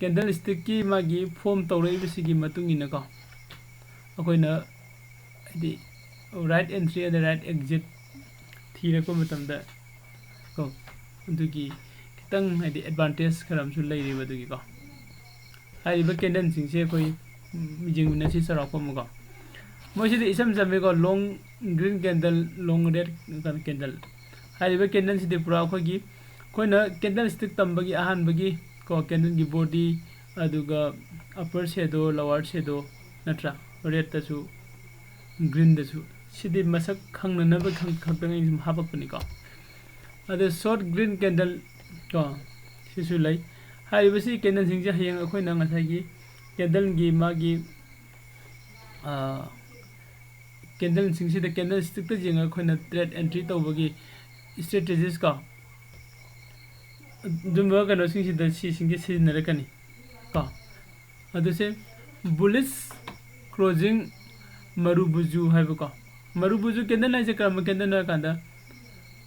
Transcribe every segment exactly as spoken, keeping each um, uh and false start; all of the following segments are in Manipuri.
ꯀꯦꯟꯗꯜ ꯁ꯭ꯇꯤꯛꯀꯤ ꯃꯥꯒꯤ ꯐꯣꯝ ꯇꯧꯔꯛꯏꯕꯁꯤꯒꯤ ꯃꯇꯨꯡ ꯏꯟꯅꯀꯣ, ꯑꯩꯈꯣꯏꯅ ꯍꯥꯏꯗꯤ ꯔꯥꯏꯠ ꯑꯦꯟꯇ꯭ꯔꯤ ꯑꯗ ꯔꯥꯏꯠ ꯑꯦꯛꯖꯤꯠ ꯊꯤꯔꯛꯄ ꯃꯇꯝꯗ ꯀꯣ, ꯑꯗꯨꯒꯤ ꯈꯤꯇꯪ ꯍꯥꯏꯗꯤ ꯑꯦꯗꯚꯥꯟꯇꯦꯖ ꯈꯔ ꯑꯃꯁꯨ ꯂꯩꯔꯤꯕ ꯑꯗꯨꯒꯤꯀꯣ꯫ ꯍꯥꯏꯔꯤꯕ ꯀꯦꯟꯗꯜꯁꯤꯡꯁꯦ ꯑꯩꯈꯣꯏ, ꯎꯝ, ꯌꯦꯡꯃꯤꯟꯅꯁꯤ ꯆꯥꯎꯔꯥꯛꯄ ꯑꯃꯀꯣ꯫ ꯃꯣꯏꯁꯤꯗꯤ ꯏꯆꯝ ꯆꯝꯃꯤꯀꯣ, ꯂꯣꯡ ꯒ꯭ꯔꯤꯟ ꯀꯦꯟꯗꯜ, ꯂꯣꯡ ꯔꯦꯠ ꯀꯦꯟꯗꯜ꯫ ꯍꯥꯏꯔꯤꯕ ꯀꯦꯟꯗꯜꯁꯤꯗꯤ ꯄꯨꯔꯥ ꯑꯩꯈꯣꯏꯒꯤ, ꯑꯩꯈꯣꯏꯅ ꯀꯦꯟꯗꯜ ꯁ꯭ꯇꯤꯛ ꯇꯝꯕꯒꯤ ꯑꯍꯥꯟꯕꯒꯤ ꯀꯣ, ꯀꯦꯟꯗꯜꯒꯤ ꯕꯣꯗꯤ, ꯑꯗꯨꯒ ꯑꯞꯄꯔ ꯁꯦꯗꯣ, ꯂꯋꯥꯔ ꯁꯦꯗꯣ, ꯅꯠꯇ꯭ꯔꯥ? ꯔꯦꯠꯇꯁꯨ, ꯒ꯭ꯔꯤꯟꯗꯁꯨ꯫ ꯁꯤꯗꯤ ꯃꯁꯛ ꯈꯪꯅꯅꯕ ꯈꯪ-, ꯈꯛꯇꯪ ꯑꯩꯅ ꯁꯨꯝ ꯍꯥꯄꯛꯄꯅꯤꯀꯣ꯫ ꯑꯗ ꯁꯣꯔꯠ ꯒ꯭ꯔꯤꯟ ꯀꯦꯟꯗꯜ ꯀꯣ, ꯁꯤꯁꯨ ꯂꯩ꯫ ꯍꯥꯏꯔꯤꯕꯁꯤ ꯀꯦꯟꯗꯜꯁꯤꯡꯁꯦ ꯍꯌꯦꯡ ꯑꯩꯈꯣꯏꯅ ꯉꯁꯥꯏꯒꯤ ꯀꯦꯟꯗꯜꯒꯤ ꯃꯥꯒꯤ, ꯑ, ꯀꯦꯟꯗꯜꯁꯤꯡꯁꯤꯗ ꯀꯦꯟꯗꯜ ꯁ꯭ꯇꯤꯛꯇ ꯌꯦꯡꯉꯒ ꯑꯩꯈꯣꯏꯅ ꯇ꯭ꯔꯦꯠ ꯑꯦꯟꯇ꯭ꯔꯤ ꯇꯧꯕꯒꯤ ꯁ꯭ꯇ꯭ꯔꯦꯇꯦꯖꯤꯁ ꯀꯣ, ꯑꯗꯨꯝꯕ ꯀꯩꯅꯣꯁꯤꯡꯁꯤꯗ ꯁꯤꯁꯤꯡꯁꯦ ꯁꯤꯖꯤꯟꯅꯔꯛꯀꯅꯤ ꯀꯣ꯫ ꯑꯗꯨꯁꯦ ꯕꯨꯂꯤꯁ ꯀ꯭ꯂꯣꯖꯤꯡ ꯃꯔꯨꯕꯨꯖꯨ ꯍꯥꯏꯕꯀꯣ꯫ ꯃꯔꯨꯕꯨꯖꯨ ꯀꯦꯟꯗꯜ ꯍꯥꯏꯁꯦ ꯀꯔꯝꯕ ꯀꯦꯟꯗꯜꯅꯣ ꯍꯥꯏ ꯀꯥꯟꯗ,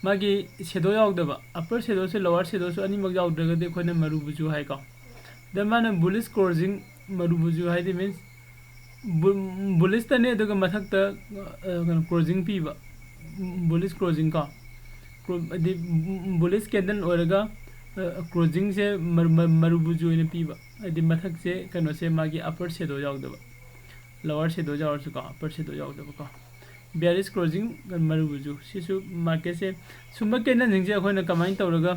ꯃꯥꯒꯤ ꯁꯦꯗꯣ ꯌꯥꯎꯗꯕ, ꯑꯞꯄꯔ ꯁꯦꯗꯣꯁꯨ ꯂꯋꯥꯔ ꯁꯦꯗꯣꯁꯨ ꯑꯅꯤꯃꯛ ꯌꯥꯎꯗ꯭ꯔꯒꯗꯤ ꯑꯩꯈꯣꯏꯅ ꯃꯔꯨꯕꯨꯖꯨ ꯍꯥꯏꯀꯣ꯫ ꯗ ꯃꯥꯅ ꯕꯨꯂꯤꯁ ꯀ꯭ꯂꯣꯖꯤꯡ ꯃꯔꯨꯕꯨꯖꯨ ꯍꯥꯏꯗꯤ means ꯕꯨ-, ꯕꯨꯂꯤꯁꯇꯅꯦ, ꯑꯗꯨꯒ ꯃꯊꯛꯇ, ꯑ, ꯀꯩꯅꯣ, ꯀ꯭ꯂꯣꯖꯤꯡ ꯄꯤꯕ, ꯕꯨꯂꯤꯁ ꯀ꯭ꯂꯣꯖꯤꯡ ꯀꯣ, ꯀ꯭ꯂꯣ-, ꯍꯥꯏꯗꯤ ꯕꯨꯂꯤꯁ ꯀꯦꯟꯗꯜ ꯑꯣꯏꯔꯒ, ꯑ, ꯀ꯭ꯂꯣꯖꯤꯡꯁꯦ ꯃꯔꯨ-, ꯃꯔꯨ-, ꯃꯔꯨꯕꯨꯖꯨ ꯑꯣꯏꯅ ꯄꯤꯕ, ꯍꯥꯏꯗꯤ ꯃꯊꯛꯁꯦ ꯀꯩꯅꯣꯁꯦ ꯃꯥꯒꯤ ꯑꯞꯄꯔ ꯁꯦꯗꯣ ꯌꯥꯎꯗꯕ, ꯂꯋꯥꯔ ꯁꯦꯗꯣ ꯌꯥꯎꯔꯁꯨꯀꯣ, ꯑꯞꯄꯔ ꯁꯦꯗꯣ ꯌꯥꯎꯗꯕꯀꯣ꯫ ꯕꯤꯌꯥꯔꯤꯁ ꯀ꯭ꯂꯣꯖꯤꯡ ꯃꯔꯨꯕꯨꯖꯨ꯫ ꯁꯤꯁꯨ ꯃꯥꯔꯀꯦꯠꯁꯦ ꯁꯨꯝꯕ ꯀꯦꯟꯗꯜꯁꯤꯡꯁꯦ ꯑꯩꯈꯣꯏꯅ ꯀꯃꯥꯏꯅ ꯇꯧꯔꯒ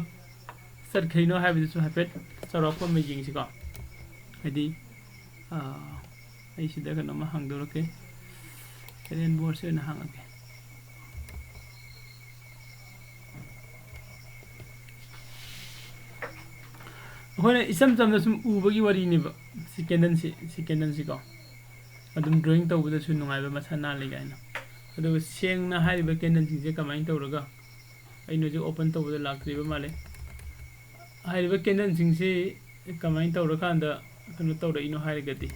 ꯆꯠꯈ꯭ꯔꯤꯅꯣ ꯍꯥꯏꯕꯗꯨꯁꯨ ꯍꯥꯏꯐꯦꯠ ꯆꯥꯎꯔꯥꯛꯄ ꯑꯃ ꯌꯦꯡꯁꯤꯀꯣ꯫ ꯍꯥꯏꯗꯤ, ꯑꯥ, ꯑꯩ ꯁꯤꯗ ꯀꯩꯅꯣꯝꯃ ꯍꯥꯡꯗꯣꯔꯛꯀꯦ꯫ ꯀꯦꯟꯗꯜ ꯕꯣꯔꯗꯁꯦ ꯑꯣꯏꯅ ꯍꯥꯡꯉꯒꯦ꯫ ꯑꯩꯈꯣꯏꯅ ꯏꯆꯝ ꯆꯝꯅ ꯁꯨꯝ ꯎꯕꯒꯤ ꯋꯥꯔꯤꯅꯦꯕ꯫ ꯁꯤ ꯀꯦꯟꯗꯜꯁꯤ, ꯁꯤ ꯀꯦꯟꯗꯜꯁꯤꯀꯣ꯫ ꯑꯗꯨꯝ ꯗ꯭ꯔꯣꯌꯤꯡ ꯇꯧꯕꯗꯁꯨ ꯅꯨꯡꯉꯥꯏꯕ ꯃꯁꯥ ꯅꯥꯜꯂꯤ ꯀꯥꯏꯅ꯫ ꯑꯗꯨꯒ ꯁꯦꯡꯅ ꯍꯥꯏꯔꯤꯕ ꯀꯦꯟꯗꯜꯁꯤꯡꯁꯦ ꯀꯃꯥꯏꯅ ꯇꯧꯔꯒ, ꯑꯩꯅ ꯍꯧꯖꯤꯛ ꯑꯣꯄꯟ ꯇꯧꯕꯗ ꯂꯥꯛꯇ꯭ꯔꯤꯕ ꯃꯥꯜꯂꯦ꯫ ꯍꯥꯏꯔꯤꯕ ꯀꯦꯟꯗꯜꯁꯤꯡꯁꯤ ꯀꯃꯥꯏꯅ ꯇꯧꯔꯀꯥꯟꯗ ꯀꯩꯅꯣ ꯇꯧꯔꯛꯏꯅꯣ ꯍꯥꯏꯔꯒꯗꯤ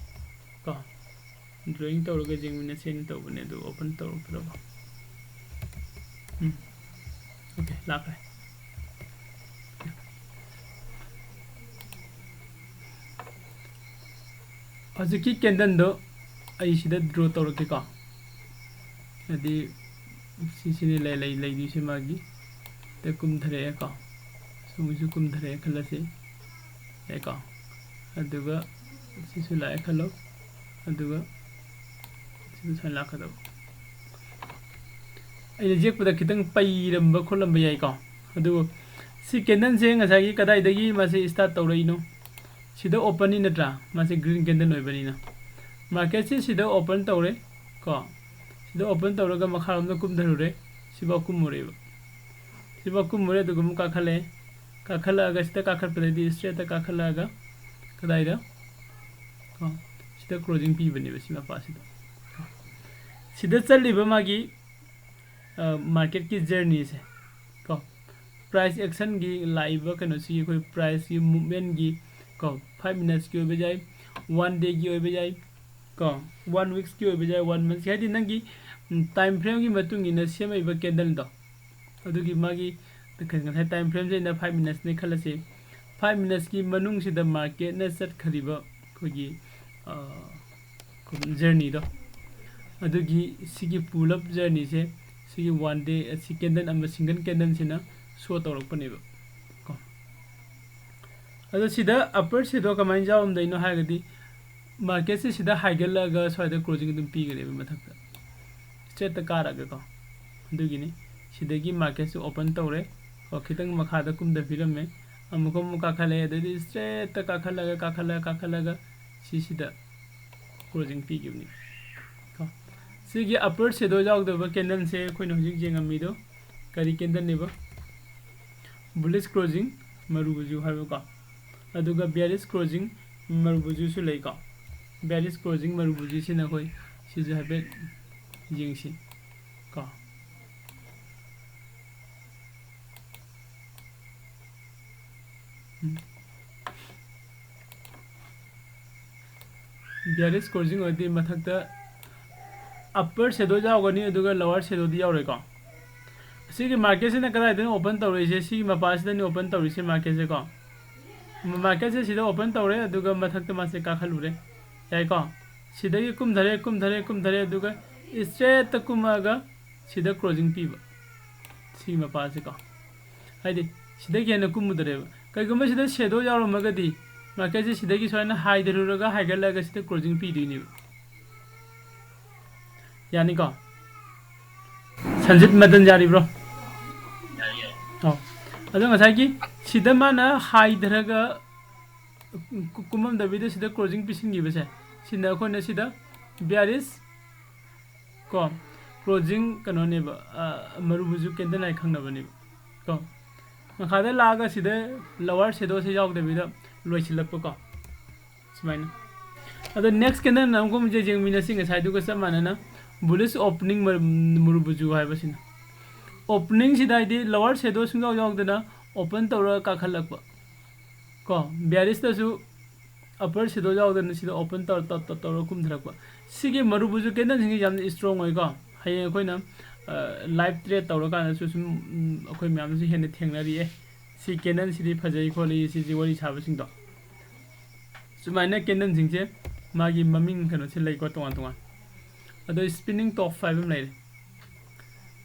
ꯀꯣ, ꯗ꯭ꯔꯣꯌꯤꯡ ꯇꯧꯔꯒ ꯌꯦꯡꯃꯤꯟꯅꯁꯦꯅ ꯇꯧꯕꯅꯦ, ꯑꯗꯨ ꯑꯣꯄꯟ ꯇꯧꯔꯛꯇ꯭ꯔꯕ꯫ ꯎꯝ, ꯑꯣꯀꯦ, ꯂꯥꯛꯈ꯭ꯔꯦ꯫ ꯍꯧꯖꯤꯛꯀꯤ ꯀꯦꯟꯗꯜꯗꯣ ꯑꯩ ꯁꯤꯗ ꯗ꯭ꯔꯣ ꯇꯧꯔꯛꯀꯦꯀꯣ꯫ ꯍꯥꯏꯗꯤ ꯁꯤꯁꯤꯅꯤ ꯂꯩ ꯂꯩ ꯂꯩꯗꯣꯏꯁꯦ ꯃꯥꯒꯤ꯫ ꯁꯤꯗ ꯀꯨꯝꯊꯔꯛꯑꯦꯀꯣ꯫ ꯁꯣꯝꯒꯤꯁꯨ ꯀꯨꯝꯊꯔꯛꯑꯦ ꯈꯜꯂꯁꯤ꯫ ꯌꯥꯏꯀꯣ꯫ ꯑꯗꯨꯒ ꯁꯤꯁꯨ ꯂꯥꯛꯑꯦ ꯈꯜꯂꯣ꯫ ꯑꯗꯨꯒ ꯁꯤꯁꯨ ꯁꯨꯃꯥꯏꯅ ꯂꯥꯛꯀꯗꯕ꯫ ꯑꯩꯅ ꯌꯦꯛꯄꯗ ꯈꯤꯇꯪ ꯄꯩꯔꯝꯕ ꯈꯣꯠꯂꯝꯕ ꯌꯥꯏꯀꯣ꯫ ꯑꯗꯨꯕꯨ ꯁꯤ ꯀꯦꯟꯗꯜꯁꯦ ꯉꯁꯥꯏꯒꯤ ꯀꯗꯥꯏꯗꯒꯤ ꯃꯥꯁꯦ ꯁ꯭ꯇꯥꯔꯠ ꯇꯧꯔꯛꯏꯅꯣ? ꯁꯤꯗ ꯑꯣꯄꯟꯅꯤ ꯅꯠꯇ꯭ꯔꯥ? ꯃꯥꯁꯦ ꯒ꯭ꯔꯤꯟ ꯀꯦꯟꯗꯜ ꯑꯣꯏꯕꯅꯤꯅ꯫ ꯃꯥꯔꯀꯦꯠꯁꯦ ꯁꯤꯗ ꯑꯣꯄꯟ ꯇꯧꯔꯦ ꯀꯣ꯫ ꯁꯤꯗ ꯑꯣꯄꯟ ꯇꯧꯔꯒ ꯃꯈꯥꯔꯣꯝꯗ ꯀꯨꯝꯊꯔꯨꯔꯦ꯫ ꯁꯤꯐꯥꯎ ꯀꯨꯝꯃꯨꯔꯦꯕ꯫ ꯁꯤꯐꯥꯎ ꯀꯨꯝꯃꯨꯔꯦ, ꯑꯗꯨꯒ ꯑꯃꯨꯛ ꯀꯥꯈꯠꯂꯛꯑꯦ꯫ ꯀꯥꯈꯠꯂꯛꯑꯒ ꯁꯤꯗ ꯀꯥꯈꯠꯄꯗꯩꯗꯤ ꯏꯁꯇ꯭ꯔꯦꯠꯇ ꯀꯥꯈꯠꯂꯛꯑꯒ ꯀꯗꯥꯏꯗ? ꯀꯣ, ꯁꯤꯗ ꯀ꯭ꯂꯣꯖꯤꯡ ꯄꯤꯕꯅꯦꯕ ꯁꯤ ꯃꯄꯥꯁꯤꯗ꯫ ꯁꯤꯗ ꯆꯠꯂꯤꯕ ꯃꯥꯒꯤ ꯃꯥꯔꯀꯦꯠꯀꯤ ꯖꯔꯅꯤꯁꯦ ꯀꯣ, ꯄ꯭ꯔꯥꯏꯁ ꯑꯦꯛꯁꯟꯒꯤ ꯂꯥꯛꯏꯕ ꯀꯩꯅꯣꯁꯤꯒꯤ ꯑꯩꯈꯣꯏ ꯄ꯭ꯔꯥꯏꯁꯀꯤ ꯃꯨꯞꯃꯦꯟꯒꯤ ꯀꯣ, ꯐꯥꯏꯚ ꯃꯤꯅꯠꯁꯀꯤ ꯑꯣꯏꯕ ꯌꯥꯏ, ꯋꯥꯟ ꯗꯦꯒꯤ ꯑꯣꯏꯕ ꯌꯥꯏ ꯀꯣ, ꯋꯥꯟ ꯋꯤꯛꯁꯀꯤ ꯑꯣꯏꯕ ꯌꯥꯏ, ꯋꯥꯟ ꯃꯟꯁꯀꯤ, ꯍꯥꯏꯗꯤ ꯅꯪꯒꯤ ꯇꯥꯏꯝ ꯐ꯭ꯔꯦꯝꯒꯤ ꯃꯇꯨꯡ ꯏꯟꯅ ꯁꯦꯝꯃꯛꯏꯕ ꯀꯦꯟꯗꯜꯗꯣ꯫ ꯑꯗꯨꯒꯤ ꯃꯥꯒꯤ ꯉꯁꯥꯏ ꯇꯥꯏꯝ ꯐ꯭ꯔꯦꯝꯁꯦ ꯑꯩꯅ ꯐꯥꯏꯚ ꯃꯤꯅꯠꯁꯅꯦ ꯈꯜꯂꯁꯤ꯫ ꯐꯥꯏꯚ ꯃꯤꯅꯠꯁꯀꯤ ꯃꯅꯨꯡꯁꯤꯗ ꯃꯥꯔꯀꯦꯠꯅ ꯆꯠꯈ꯭ꯔꯤꯕ ꯑꯩꯈꯣꯏꯒꯤ ꯖꯔꯅꯤꯗꯣ, ꯑꯗꯨꯒꯤ ꯁꯤꯒꯤ ꯄꯨꯂꯞ ꯖꯔꯅꯤꯁꯦ ꯁꯤꯒꯤ ꯋꯥꯟ ꯗꯦ, ꯁꯤ ꯀꯦꯟꯗꯜ ꯑꯃ, ꯁꯤꯡꯒꯜ ꯀꯦꯟꯗꯜꯁꯤꯅ ꯁꯣ ꯇꯧꯔꯛꯄꯅꯦꯕ ꯀꯣ꯫ ꯑꯗꯣ ꯁꯤꯗ ꯑꯞꯄꯔ ꯁꯦꯗꯣ ꯀꯃꯥꯏꯅ ꯌꯥꯎꯔꯝꯗꯣꯏꯅꯣ ꯍꯥꯏꯔꯒꯗꯤ, ꯃꯥꯔꯀꯦꯠꯁꯦ ꯁꯤꯗ ꯍꯥꯏꯒꯠꯂꯛꯑꯒ ꯁ꯭ꯋꯥꯏꯗ ꯀ꯭ꯂꯣꯖꯤꯡ ꯑꯗꯨꯝ ꯄꯤꯒꯅꯦꯕ ꯃꯊꯛꯇ, ꯏꯁꯇ꯭ꯔꯦꯠꯇ ꯀꯥꯔꯛꯑꯒꯀꯣ꯫ ꯑꯗꯨꯒꯤꯅꯤ ꯁꯤꯗꯒꯤ ꯃꯥꯔꯀꯦꯠꯁꯦ ꯑꯣꯄꯟ ꯇꯧꯔꯦ ꯀꯣ, ꯈꯤꯇꯪ ꯃꯈꯥꯗ ꯀꯨꯝꯊꯕꯤꯔꯝꯃꯦ, ꯑꯃꯨꯛꯀ ꯑꯃꯨꯛ ꯀꯥꯈꯠꯂꯛꯑꯦ, ꯑꯗꯩꯗꯤ ꯏꯁꯇ꯭ꯔꯦꯠꯇ ꯀꯥꯈꯠꯂꯒ, ꯀꯥꯈꯠꯂꯒ, ꯀꯥꯈꯠꯂꯒ ꯁꯤꯁꯤꯗ ꯀ꯭ꯂꯣꯖꯤꯡ ꯄꯤꯈꯤꯕꯅꯤ ꯀꯣ꯫ ꯁꯤꯒꯤ ꯑꯞꯄꯔ ꯁꯦꯗꯣ ꯌꯥꯎꯗꯕ ꯀꯦꯟꯗꯜꯁꯦ ꯑꯩꯈꯣꯏꯅ ꯍꯧꯖꯤꯛ ꯌꯦꯡꯉꯝꯃꯤꯗꯣ ꯀꯔꯤ ꯀꯦꯟꯗꯜꯅꯦꯕ? ꯕꯨꯂꯤꯁ ꯀ꯭ꯂꯣꯖꯤꯡ, ꯃꯔꯨ ꯕꯨꯖꯨ ꯍꯥꯏꯕꯀꯣ꯫ ꯑꯗꯨꯒ ꯕꯤꯌꯥꯔꯤꯁ ꯀ꯭ꯂꯣꯖꯤꯡ, ꯃꯔꯨ ꯕꯨꯖꯨꯁꯨ ꯂꯩꯀꯣ꯫ ꯕꯤꯌꯥꯔꯤꯁ ꯀ꯭ꯂꯣꯖꯤꯡ, ꯃꯔꯨ ꯕꯨꯖꯨꯁꯤꯅ ꯑꯩꯈꯣꯏ ꯁꯤꯁꯨ ꯍꯥꯏꯐꯦꯠ ꯌꯦꯡꯁꯤ ꯀꯣ꯫ ꯎꯝ꯫ ꯕꯤꯌꯥꯔꯤꯁ ꯀ꯭ꯂꯣꯖꯤꯡ ꯑꯣꯏꯔꯗꯤ ꯃꯊꯛꯇ ꯑꯞꯄꯔ ꯁꯦꯗꯣ ꯌꯥꯎꯒꯅꯤ, ꯑꯗꯨꯒ ꯂꯋꯥꯔ ꯁꯦꯗꯣꯗꯤ ꯌꯥꯎꯔꯣꯏꯀꯣ꯫ ꯑꯁꯤꯒꯤ ꯃꯥꯔꯀꯦꯠꯁꯤꯅ ꯀꯗꯥꯏꯗꯅꯣ ꯑꯣꯄꯟ ꯇꯧꯔꯛꯏꯁꯦ? ꯁꯤꯒꯤ ꯃꯄꯥꯁꯤꯗꯅꯤ ꯑꯣꯄꯟ ꯇꯧꯔꯤꯁꯦ ꯃꯥꯔꯀꯦꯠꯁꯦꯀꯣ꯫ ꯃꯥꯔꯀꯦꯠꯁꯦ ꯁꯤꯗ ꯑꯣꯄꯟ ꯇꯧꯔꯦ, ꯑꯗꯨꯒ ꯃꯊꯛꯇ ꯃꯥꯁꯦ ꯀꯥꯈꯠꯂꯨꯔꯦ꯫ ꯌꯥꯏꯀꯣ? ꯁꯤꯗꯒꯤ ꯀꯨꯝꯊꯔꯦ, ꯀꯨꯝꯊꯔꯦ, ꯀꯨꯝꯊꯔꯦ, ꯑꯗꯨꯒ straight ꯇ ꯀꯨꯝꯃꯛꯑꯒ ꯁꯤꯗ closing ꯄꯤꯕ꯫ ꯁꯤꯒꯤ ꯃꯄꯥꯁꯤꯀꯣ꯫ ꯍꯥꯏꯗꯤ ꯁꯤꯗꯒꯤ ꯍꯦꯟꯅ ꯀꯨꯝꯃꯨꯗ꯭ꯔꯦꯕ꯫ ꯀꯩꯒꯨꯝꯕ ꯁꯤꯗ shadow ꯌꯥꯎꯔꯝꯃꯒꯗꯤ market ꯁꯦ ꯁꯤꯗꯒꯤ ꯁꯨꯃꯥꯏꯅ ꯍꯥꯏꯊꯔꯨꯔꯒ ꯍꯥꯏꯒꯠꯂꯒ ꯁꯤꯗ closing ꯄꯤꯗꯣꯏꯅꯦꯕ꯫ ꯌꯥꯅꯤꯀꯣ? ꯁꯟꯖꯤꯠ ꯃꯗꯟ ꯌꯥꯔꯤꯕ꯭ꯔꯣ? ꯑꯣ꯫ ꯑꯗꯣ ꯉꯁꯥꯏꯒꯤ ꯁꯤꯗ ꯃꯥꯅ ꯍꯥꯏꯊꯔꯒ ꯀꯨ-, ꯀꯨꯝꯃꯝꯗꯕꯤꯗ ꯁꯤꯗ closing ꯄꯤꯁꯤꯟꯈꯤꯕꯁꯦ, ꯁꯤꯅ ꯑꯩꯈꯣꯏꯅ ꯁꯤꯗ bearish ꯀꯣ, closing ꯀꯩꯅꯣꯅꯦꯕ, ꯑ, ꯃꯔꯨꯕꯨꯁꯨ candle ꯍꯥꯏ ꯈꯪꯅꯕꯅꯦꯕ ꯀꯣ꯫ ꯃꯈꯥꯗ ꯂꯥꯛꯑꯒ ꯁꯤꯗ lower shadow ꯁꯦ ꯌꯥꯎꯗꯕꯤꯗ ꯂꯣꯏꯁꯤꯜꯂꯛꯄ ꯀꯣ, ꯁꯨꯃꯥꯏꯅ꯫ ꯑꯗꯣ next candle ꯅ ꯑꯃꯨꯛ ꯀꯨꯝꯁꯦ, ꯌꯦꯡꯃꯤꯟꯅꯁꯤ ꯉꯁꯥꯏꯗꯨꯒ ꯆꯞ ꯃꯥꯟꯅꯅ bullish opening ꯃꯔ-, ꯃꯔꯨꯕꯨꯁꯨ ꯍꯥꯏꯕꯁꯤꯅ꯫ Opening ꯁꯤꯗ ꯍꯥꯏꯗꯤ lower shadow ꯁꯨꯡꯌꯥꯎ ꯌꯥꯎꯗꯅ open ꯇꯧꯔꯒ ꯀꯥꯈꯠꯂꯛꯄ ꯀꯣ, bearish ꯇꯁꯨ upper shadow ꯌꯥꯎꯗꯅ ꯁꯤꯗ open ꯇꯧꯔ, ꯇꯧ-, ꯇꯧ-, ꯇꯧꯔ ꯀꯨꯝꯊꯔꯛꯄ꯫ ꯁꯤꯒꯤ ꯃꯔꯨꯕꯨꯁꯨ candle ꯁꯤꯡꯁꯤ ꯌꯥꯝꯅ strong ꯑꯣꯏꯀꯣ꯫ ꯍꯌꯦꯡ ꯑꯩꯈꯣꯏꯅ, ꯑ, live trade ꯇꯧꯔꯀꯥꯟꯗꯁꯨ ꯁꯨꯝ, ꯎꯝ, ꯑꯩꯈꯣꯏ ꯃꯌꯥꯝꯅꯁꯨ ꯍꯦꯟꯅ ꯊꯦꯡꯅꯔꯤꯌꯦ꯫ ꯁꯤ candle ꯁꯤꯗꯤ ꯐꯖꯩ ꯈꯣꯠꯂꯤ ꯁꯤꯁꯤ ꯋꯥꯔꯤ ꯁꯥꯕꯁꯤꯡꯗꯣ꯫ ꯁꯨꯃꯥꯏꯅ candle ꯁꯤꯡꯁꯦ ꯃꯥꯒꯤ ꯃꯃꯤꯡ ꯀꯩꯅꯣꯁꯦ ꯂꯩꯀꯣ, ꯇꯣꯉꯥꯟ ꯇꯣꯉꯥꯟ꯫ ꯑꯗꯣ spinning top five ꯑꯃ ꯂꯩꯔꯦ꯫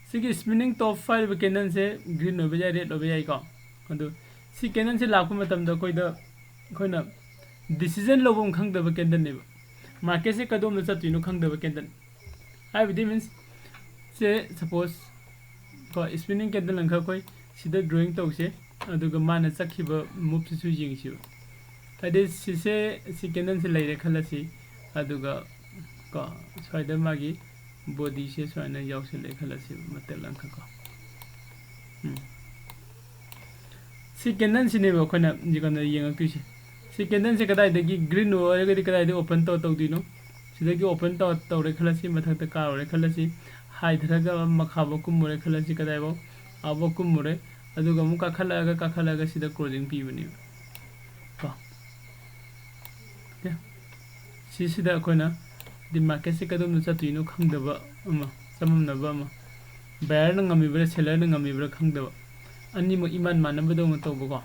ꯁꯤꯒꯤ spinning top five candle ꯁꯦ green ꯑꯣꯏꯕ ꯌꯥꯏ, red ꯑꯣꯏꯕ ꯌꯥꯏꯀꯣ꯫ ꯑꯗꯨ ꯁꯤ candle ꯁꯦ ꯂꯥꯛꯄ ꯃꯇꯝꯗ ꯑꯩꯈꯣꯏꯗ, ꯑꯩꯈꯣꯏꯅ decision ꯂꯧꯐꯝ ꯈꯪꯗꯕ candle ꯅꯦꯕ꯫ Market ꯁꯦ ꯀꯗꯣꯝꯗ ꯆꯠꯇꯣꯏꯅꯣ ꯈꯪꯗꯕ candle꯫ ꯍꯥꯏꯕꯗꯤ means ꯁꯦ suppose ꯀꯣ, spinning candle ꯑꯃꯈꯛ ꯑꯩꯈꯣꯏ ꯁꯤꯗ drawing ꯇꯧꯁꯦ, ꯑꯗꯨꯒ ꯃꯥꯅ ꯆꯠꯈꯤꯕ move ꯁꯤꯁꯨ ꯌꯦꯡꯁꯤꯕ꯫ ꯍꯥꯏꯗꯤ ꯁꯤꯁꯦ, ꯁꯤ candle ꯁꯦ ꯂꯩꯔꯦ ꯈꯜꯂꯁꯤ, ꯑꯗꯨꯒ ꯀꯣ, ꯁ꯭ꯋꯥꯏꯗ ꯃꯥꯒꯤ body ꯁꯦ ꯁꯨꯃꯥꯏꯅ ꯌꯥꯎꯁꯜꯂꯦ ꯈꯜꯂꯁꯤ, ꯃꯇꯦꯛ ꯂꯪꯈꯛ ꯀꯣ꯫ ꯎꯝ꯫ ꯁꯤ candle ꯁꯤꯅꯦꯕ ꯑꯩꯈꯣꯏꯅ ꯍꯧꯖꯤꯛꯀꯥꯟꯗ ꯌꯦꯡꯉꯛꯇꯣꯏꯁꯦ꯫ ꯁꯤ candle ꯁꯦ ꯀꯗꯥꯏꯗꯒꯤ green ꯑꯣꯏꯔꯒꯗꯤ ꯀꯗꯥꯏꯗ open ꯇꯧ-, ꯇꯧꯗꯣꯏꯅꯣ? ꯁꯤꯗꯒꯤ open ꯇꯧ-, ꯇꯧꯔꯦ ꯈꯜꯂꯁꯤ, ꯃꯊꯛꯇ ꯀꯥꯔꯨꯔꯦ ꯈꯜꯂꯁꯤ, ꯍꯥꯏꯊꯔꯒ ꯃꯈꯥꯐꯥꯎ ꯀꯨꯝꯃꯨꯔꯦ ꯈꯜꯂꯁꯤ, ꯀꯗꯥꯏꯐꯥꯎ? ꯑꯥꯐꯥꯎ ꯀꯨꯝꯃꯨꯔꯦ꯫ ꯑꯗꯨꯒ ꯑꯃꯨꯛ ꯀꯥꯈꯠꯂꯛꯑꯒ, ꯀꯥꯈꯠꯂꯛꯑꯒ ꯁꯤꯗ closing ꯄꯤꯕꯅꯦꯕ ꯀꯣ꯫ Okay? ꯁꯤꯁꯤꯗ ꯑꯩꯈꯣꯏꯅ ꯍꯥꯏꯗꯤ market ꯁꯦ ꯀꯗꯣꯝꯗ ꯆꯠꯇꯣꯏꯅꯣ ꯈꯪꯗꯕ ꯑꯃ, ꯆꯃꯝꯅꯕ ꯑꯃ, buyer ꯅ ꯉꯝꯃꯤꯕ꯭ꯔꯥ, seller ꯅ ꯉꯝꯃꯤꯕ꯭ꯔꯥ ꯈꯪꯗꯕ, ꯑꯅꯤꯃꯛ ꯏꯃꯥꯟ ꯃꯥꯟꯅꯕꯗꯧꯅ ꯇꯧꯕꯀꯣ꯫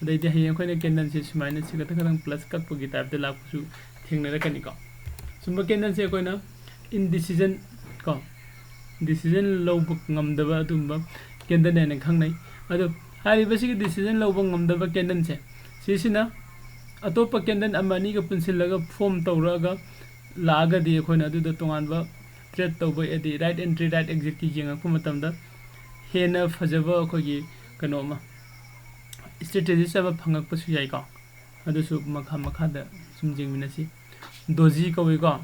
ꯑꯗꯩꯗꯤ ꯍꯌꯦꯡ ꯑꯩꯈꯣꯏꯅ candle ꯁꯦ ꯁꯨꯃꯥꯏꯅ ꯁꯤ ꯈꯛꯇꯪ ꯈꯛꯇꯪ plus ꯀꯛꯄꯒꯤ type ꯇ ꯂꯥꯛꯄꯁꯨ ꯊꯦꯡꯅꯔꯛꯀꯅꯤꯀꯣ꯫ ꯁꯨꯝꯕ candleꯁꯦ ꯑꯩꯈꯣꯏꯅ indecision ꯀꯣ, decision ꯂꯧꯕ ꯉꯝꯗꯕ ꯑꯗꯨꯒꯨꯝꯕ candle ꯍꯥꯏꯅ ꯈꯪꯅꯩ꯫ ꯑꯗꯣ ꯍꯥꯏꯔꯤꯕꯁꯤꯒꯤ decision ꯂꯧꯕ ꯉꯝꯗꯕ candleꯁꯦ, ꯁꯤꯁꯤꯅ ꯑꯇꯣꯞꯄ candle ꯑꯃ ꯑꯅꯤꯒ ꯄꯨꯟꯁꯤꯜꯂꯒ form ꯇꯧꯔꯛꯑꯒ ꯂꯥꯛꯑꯒꯗꯤ ꯑꯩꯈꯣꯏꯅ ꯑꯗꯨꯗ ꯇꯣꯉꯥꯟꯕ trade ꯇꯧꯕ, ꯍꯥꯏꯗꯤ right entry, right exitꯀꯤ ꯌꯦꯡꯉꯛꯄ ꯃꯇꯝꯗ ꯍꯦꯟꯅ ꯐꯖꯕ ꯑꯩꯈꯣꯏꯒꯤ ꯀꯩꯅꯣ ꯑꯃ, strategies ꯑꯃ ꯐꯪꯉꯛꯄꯁꯨ ꯌꯥꯏꯀꯣ꯫ ꯑꯗꯨꯁꯨ ꯃꯈꯥ ꯃꯈꯥꯗ ꯁꯨꯝ ꯌꯦꯡꯃꯤꯟꯅꯁꯤ꯫ Doji ꯀꯧꯏꯀꯣ꯫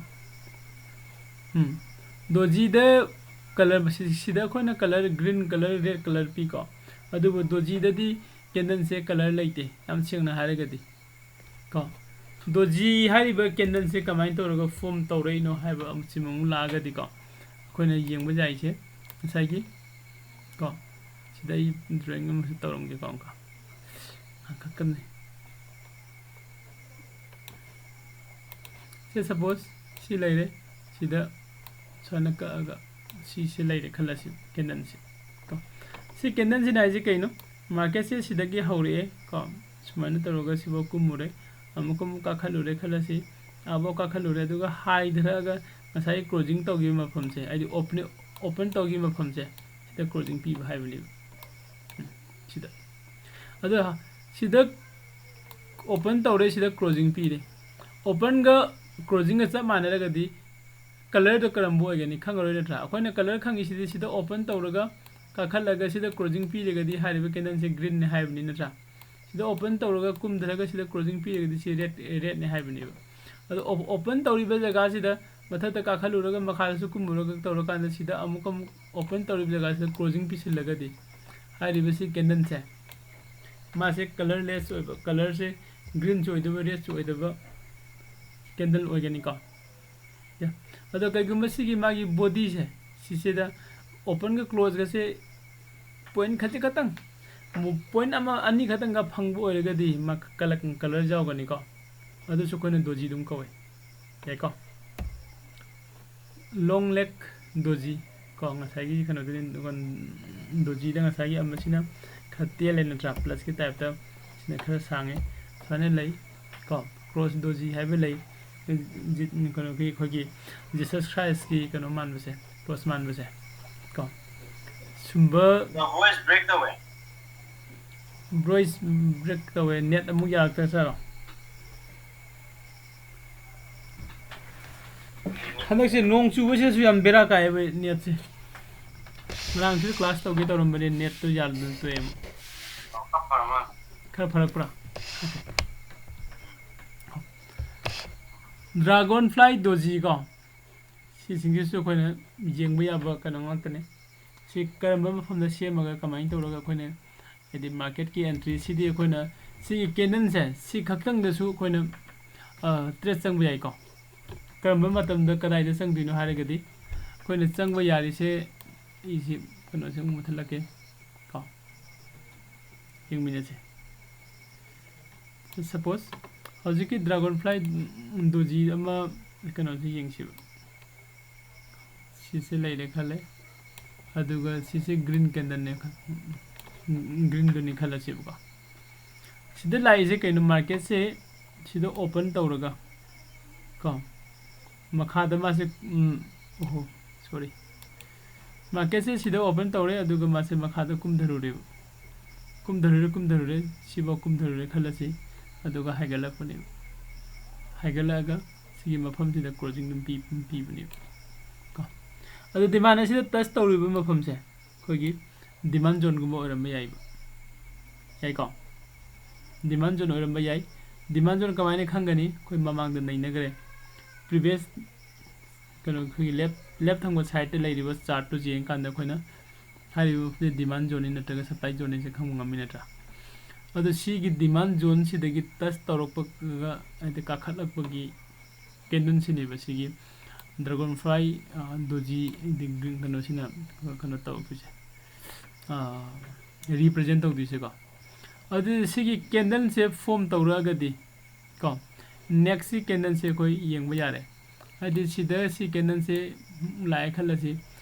ꯎꯝ, Dojiꯗ colour, ꯁꯤ-, ꯁꯤꯗ ꯑꯩꯈꯣꯏꯅ colour green colour, red colour ꯄꯤꯀꯣ꯫ ꯑꯗꯨꯕꯨ Dojiꯗꯗꯤ candleꯁꯦ colour ꯂꯩꯇꯦ, ꯌꯥꯝ ꯁꯦꯡꯅ ꯍꯥꯏꯔꯒꯗꯤ ꯀꯣ꯫ Doji ꯍꯥꯏꯔꯤꯕ candleꯁꯦ ꯀꯃꯥꯏꯅ ꯇꯧꯔꯒ form ꯇꯧꯔꯛꯏꯅꯣ ꯍꯥꯏꯕ ꯑꯃ, ꯁꯤꯃ ꯑꯃꯨꯛ ꯂꯥꯛꯑꯒꯗꯤꯀꯣ, ꯑꯩꯈꯣꯏꯅ ꯌꯦꯡꯕ ꯌꯥꯏꯁꯦ ꯉꯁꯥꯏꯒꯤ ꯀꯣ, ꯁꯤꯗ ꯑꯩ drawing ꯑꯃꯁꯨ ꯇꯧꯔꯝꯒꯦꯀꯣ꯫ ꯑꯃꯨꯛꯀ ꯉꯥꯡꯈꯠꯀꯅꯤ꯫ ꯁꯦ, suppose ꯁꯤ ꯂꯩꯔꯦ, ꯁꯤꯗ ꯁꯨꯃꯥꯏꯅ ꯀꯛꯑꯒ ꯁꯤꯁꯦ ꯂꯩꯔꯦ ꯈꯜꯂꯁꯤ, candleꯁꯦ ꯀꯣ꯫ ꯁꯤ candleꯁꯤꯅ ꯍꯥꯏꯁꯦ ꯀꯩꯅꯣ? Marketꯁꯦ ꯁꯤꯗꯒꯤ ꯍꯧꯔꯛꯑꯦ ꯀꯣ, ꯁꯨꯃꯥꯏꯅ ꯇꯧꯔꯒ ꯁꯤꯐꯥꯎ ꯀꯨꯝꯃꯨꯔꯦ, ꯑꯃꯨꯛꯀ ꯑꯃꯨꯛ ꯀꯥꯈꯠꯂꯨꯔꯦ ꯈꯜꯂꯁꯤ, ꯑꯥꯐꯥꯎ ꯀꯥꯈꯠꯂꯨꯔꯦ, ꯑꯗꯨꯒ ꯍꯥꯏꯊꯔꯛꯑꯒ ꯉꯁꯥꯏꯒꯤ closing ꯇꯧꯈꯤꯕ ꯃꯐꯝꯁꯦ, ꯍꯥꯏꯗꯤ open, open ꯇꯧꯈꯤꯕ ꯃꯐꯝꯁꯦ, ꯁꯤꯗ closing ꯄꯤꯕ ꯍꯥꯏꯕꯅꯦꯕ꯫ ꯎꯝ, ꯁꯤꯗ꯫ ꯑꯗꯣ ꯁꯤꯗ open ꯇꯧꯔꯦ, ꯁꯤꯗ closing ꯄꯤꯔꯦ꯫ Openꯒ closingꯒ ꯆꯞ ꯃꯥꯟꯅꯔꯒꯗꯤ colourꯗꯣ ꯀꯔꯝꯕ ꯑꯣꯏꯒꯅꯤ? ꯈꯪꯉꯔꯣꯏ ꯅꯠꯇ꯭ꯔꯥ? ꯑꯩꯈꯣꯏꯅ colour ꯈꯪꯉꯤꯁꯤꯗꯤ ꯁꯤꯗ open ꯇꯧꯔꯒ ꯀꯥꯈꯠꯂꯒ ꯁꯤꯗ closing ꯄꯤꯔꯒꯗꯤ ꯍꯥꯏꯔꯤꯕ candleꯁꯦ greenꯅꯦ ꯍꯥꯏꯕꯅꯤ ꯅꯠꯇ꯭ꯔꯥ? ꯁꯤꯗ open ꯇꯧꯔꯒ ꯀꯨꯝꯊꯔꯒ ꯁꯤꯗ closing ꯄꯤꯔꯒꯗꯤ ꯁꯤ red, redꯅꯦ ꯍꯥꯏꯕꯅꯦꯕ꯫ ꯑꯗꯣ op-, open ꯇꯧꯔꯤꯕ ꯖꯒꯥꯁꯤꯗ ꯃꯊꯛꯇ ꯀꯥꯈꯠꯂꯨꯔꯒ ꯃꯈꯥꯗꯁꯨ ꯀꯨꯝꯃꯨꯔꯒ ꯇꯧꯔꯀꯥꯟꯗ ꯁꯤꯗ ꯑꯃꯨꯛ ꯑꯃꯨꯛ open ꯇꯧꯔꯤꯕ ꯖꯒꯥꯁꯤꯗ closing ꯄꯤꯁꯤꯜꯂꯒꯗꯤ ꯍꯥꯏꯔꯤꯕꯁꯤ candleꯁꯦ ꯃꯥꯁꯦ colourless ꯑꯣꯏꯕ, colourꯁꯦ greenꯁꯨ ꯑꯣꯏꯗꯕ, redꯁꯨ ꯑꯣꯏꯗꯕ candle ꯑꯣꯏꯒꯅꯤꯀꯣ꯫ ꯌꯥ꯫ ꯑꯗꯣ ꯀꯩꯒꯨꯝꯕ ꯁꯤꯒꯤ ꯃꯥꯒꯤ bodyꯁꯦ, ꯁꯤꯁꯤꯗ openꯒ closeꯒꯁꯦ point ꯈꯖꯤꯛ ꯈꯛꯇꯪ, ꯃꯨ-, point ꯑꯃ ꯑꯅꯤ ꯈꯛꯇꯪꯒ ꯐꯪꯕ ꯑꯣꯏꯔꯒꯗꯤ ꯃꯥ ꯀꯂꯛ-, colour ꯌꯥꯎꯒꯅꯤꯀꯣ꯫ ꯑꯗꯨꯁꯨ ꯑꯩꯈꯣꯏꯅ doji ꯑꯗꯨꯝ ꯀꯧꯋꯦ꯫ ꯌꯥꯏꯀꯣ? Long leg doji ꯀꯣ, ꯉꯁꯥꯏꯒꯤ ꯀꯩꯅꯣꯗꯨꯅꯤ, dojiꯗ ꯉꯁꯥꯏꯒꯤ ꯑꯃꯁꯤꯅ ꯈꯔ ꯇꯦꯜꯂꯦ ꯅꯠꯇ꯭ꯔꯥ? Plusꯀꯤ typeꯇ ꯁꯤꯅ ꯈꯔ ꯁꯥꯡꯉꯦ꯫ ꯁꯨꯃꯥꯏꯅ ꯂꯩ ꯀꯣ, cross doji ꯍꯥꯏꯕ ꯂꯩ꯫ ꯀꯩꯅꯣꯒꯤ ꯑꯩꯈꯣꯏꯒꯤ ꯖꯤꯁꯁ ꯈ꯭ꯔꯥꯏꯁꯀꯤ ꯀꯩꯅꯣ ꯃꯥꯟꯕꯁꯦ, ꯀ꯭ꯔꯣꯁ ꯃꯥꯟꯕꯁꯦ ꯀꯣ꯫ ꯁꯨꯝꯕ The voice break ꯇꯧꯋꯦ꯫ ꯕ꯭ꯔꯣꯏꯁ ꯕ꯭ꯔꯦꯛ ꯇꯧꯋꯦ꯫ ꯅꯦꯠ ꯑꯃꯨꯛ ꯌꯥꯔꯛꯇ꯭ꯔ ꯆꯠꯂꯣ꯫ ꯍꯟꯗꯛꯁꯦ ꯅꯣꯡ ꯆꯨꯕꯁꯤꯗꯁꯨ ꯌꯥꯝ ꯕꯦꯔꯥ ꯀꯥꯏꯌꯦꯕ ꯅꯦꯠꯁꯦ꯫ ꯉꯔꯥꯡꯁꯨ ꯀ꯭ꯂꯥꯁ ꯇꯧꯒꯦ ꯇꯧꯔꯝꯕꯅꯦ, ꯅꯦꯠꯇꯨ ꯌꯥꯗꯗꯅ ꯇꯣꯛꯑꯦꯕ꯫ ꯈꯔ ꯐꯔꯛꯄ꯭ꯔꯥ? ꯗ꯭ꯔꯥꯒꯣꯟ ꯐ꯭ꯂꯥꯏ ꯗꯣꯖꯤ ꯀꯣ, ꯁꯤꯁꯤꯡꯁꯤꯁꯨ ꯑꯩꯈꯣꯏꯅ ꯌꯦꯡꯕ ꯌꯥꯕ ꯀꯩꯅꯣ ꯉꯥꯛꯇꯅꯦ꯫ ꯁꯤ ꯀꯔꯝꯕ ꯃꯐꯝꯗ ꯁꯦꯝꯃꯒ ꯀꯃꯥꯏꯅ ꯇꯧꯔꯒ ꯑꯩꯈꯣꯏꯅ, ꯍꯥꯏꯗꯤ, ꯃꯥꯔꯀꯦꯠꯀꯤ ꯑꯦꯟꯇ꯭ꯔꯤꯁꯤꯗꯤ ꯑꯩꯈꯣꯏꯅ ꯁꯤꯒꯤ ꯀꯦꯟꯗꯜꯁꯦ ꯁꯤ ꯈꯛꯇꯪꯗꯁꯨ ꯑꯩꯈꯣꯏꯅ ꯇ꯭ꯔꯦꯠ ꯆꯪꯕ ꯌꯥꯏꯀꯣ꯫ ꯀꯔꯝꯕ ꯃꯇꯝꯗ ꯀꯗꯥꯏꯗ ꯆꯪꯗꯣꯏꯅꯣ ꯍꯥꯏꯔꯒꯗꯤ, ꯑꯩꯈꯣꯏꯅ ꯆꯪꯕ ꯌꯥꯔꯤꯁꯦ, ꯑꯩꯁꯤ ꯀꯩꯅꯣꯁꯦ ꯑꯃꯨꯛ ꯃꯨꯊꯠꯂꯛꯀꯦ ꯀꯣ, ꯌꯦꯡꯃꯤꯟꯅꯁꯦ꯫ ꯁꯄꯣꯁ ꯍꯧꯖꯤꯛꯀꯤ ꯗ꯭ꯔꯥꯒꯣꯟ ꯐ꯭ꯂꯥꯏ ꯗꯣꯖꯤ ꯑꯃ ꯀꯩꯅꯣꯁꯦ ꯌꯦꯡꯁꯤꯕ꯫ ꯁꯤꯁꯦ ꯂꯩꯔꯦ ꯈꯜꯂꯦ, ꯑꯗꯨꯒ ꯁꯤꯁꯦ ꯒ꯭ꯔꯤꯟ ꯀꯦꯟꯗꯜꯅꯦ, ꯒ꯭ꯔꯤꯟꯗꯨꯅꯤ ꯈꯜꯂꯁꯦꯕꯀꯣ꯫ ꯁꯤꯗ ꯂꯥꯛꯏꯁꯦ ꯀꯩꯅꯣ, ꯃꯥꯔꯀꯦꯠꯁꯦ ꯁꯤꯗ ꯑꯣꯄꯟ ꯇꯧꯔꯒ ꯀꯣ, ꯃꯈꯥꯗ ꯃꯥꯁꯦ, ꯎꯝ, ꯑꯣꯍꯣ, ꯁꯣꯔꯤ, ꯃꯥꯔꯀꯦꯠꯁꯦ ꯁꯤꯗ ꯑꯣꯄꯟ ꯇꯧꯔꯦ, ꯑꯗꯨꯒ ꯃꯥꯁꯦ ꯃꯈꯥꯗ ꯀꯨꯝꯊꯔꯨꯔꯦꯕ, ꯀꯨꯝꯊꯔꯨꯔꯦ, ꯀꯨꯝꯊꯔꯨꯔꯦ, ꯁꯤꯐꯥꯎ ꯀꯨꯝꯊꯔꯨꯔꯦ ꯈꯜꯂꯁꯤ, ꯑꯗꯨꯒ ꯍꯥꯏꯒꯠꯂꯛꯄꯅꯦꯕ, ꯍꯥꯏꯒꯠꯂꯛꯑꯒ ꯁꯤꯒꯤ ꯃꯐꯝꯁꯤꯗ ꯀ꯭ꯔꯣꯁꯤꯡ ꯑꯗꯨꯝ ꯄꯤ-, ꯄꯤꯕꯅꯦꯕ ꯀꯣ꯫ ꯑꯗꯨ ꯗꯤꯃꯥꯟ ꯑꯁꯤꯗ ꯇꯆ ꯇꯧꯔꯤꯕ ꯃꯐꯝꯁꯦ ꯑꯩꯈꯣꯏꯒꯤ ꯗꯤꯃꯥꯟ ꯖꯣꯟꯒꯨꯝꯕ ꯑꯣꯏꯔꯝꯕ ꯌꯥꯏꯕ, ꯌꯥꯏꯀꯣ? ꯗꯤꯃꯥꯟ ꯖꯣꯟ ꯑꯣꯏꯔꯝꯕ ꯌꯥꯏ꯫ ꯗꯤꯃꯥꯟ ꯖꯣꯟ ꯀꯃꯥꯏꯅ ꯈꯪꯒꯅꯤ? ꯑꯩꯈꯣꯏ ꯃꯃꯥꯡꯗ ꯅꯩꯅꯈ꯭ꯔꯦ꯫ ꯄ꯭ꯔꯤꯚꯤꯌꯁ ꯀꯩꯅꯣ, ꯑꯩꯈꯣꯏꯒꯤ ꯂꯦꯐ, ꯂꯦꯐ ꯊꯪꯕ ꯁꯥꯏꯠꯇ ꯂꯩꯔꯤꯕ ꯆꯥꯔꯠꯇꯨ ꯌꯦꯡꯀꯥꯟꯗ ꯑꯩꯈꯣꯏꯅ ꯍꯥꯏꯔꯤꯕ ꯃꯐꯝꯁꯦ ꯗꯤꯃꯥꯟ ꯖꯣꯟꯅꯤ ꯅꯠꯇ꯭ꯔꯒ ꯁꯄ꯭ꯂꯥꯏ ꯖꯣꯟꯅꯤꯁꯦ ꯈꯪꯕ ꯉꯝꯃꯤ ꯅꯠꯇ꯭ꯔꯥ? ꯑꯗꯣ ꯁꯤꯒꯤ ꯗꯤꯃꯥꯟ ꯖꯣꯟꯁꯤꯗꯒꯤ ꯇꯆ ꯇꯧꯔꯛꯄꯒ, ꯍꯥꯏꯗꯤ ꯀꯥꯈꯠꯂꯛꯄꯒꯤ ꯀꯦꯟꯗꯜꯁꯤꯅꯦꯕ ꯁꯤꯒꯤ ꯗ꯭ꯔꯥꯒꯣꯟ ꯐ꯭ꯂꯥꯏ, ꯑ, ꯗꯣꯖꯤ, ꯍꯥꯏꯗꯤ ꯒ꯭ꯔꯤꯟ ꯀꯩꯅꯣꯁꯤꯅ ꯀꯩꯅꯣ ꯇꯧꯔꯛꯇꯣꯏꯁꯦ, ꯔꯤꯄ꯭ꯔꯖꯦꯟ ꯇꯧꯗꯣꯏꯁꯦꯀꯣ꯫ ꯑꯗꯨꯗꯤ ꯁꯤꯒꯤ ꯀꯦꯟꯗꯜꯁꯦ ꯐꯣꯝ ꯇꯧꯔꯛꯑꯒꯗꯤ ꯀꯣ, ꯅꯦꯛꯁꯀꯤ ꯀꯦꯟꯗꯜꯁꯦ ꯑꯩꯈꯣꯏ ꯌꯦꯡꯕ ꯌꯥꯔꯦ꯫ ꯍꯥꯏꯗꯤ ꯁꯤꯗ ꯁꯤ ꯀꯦꯟꯗꯜꯁꯦ ꯂꯥꯛꯑꯦ ꯈꯜꯂꯁꯤ,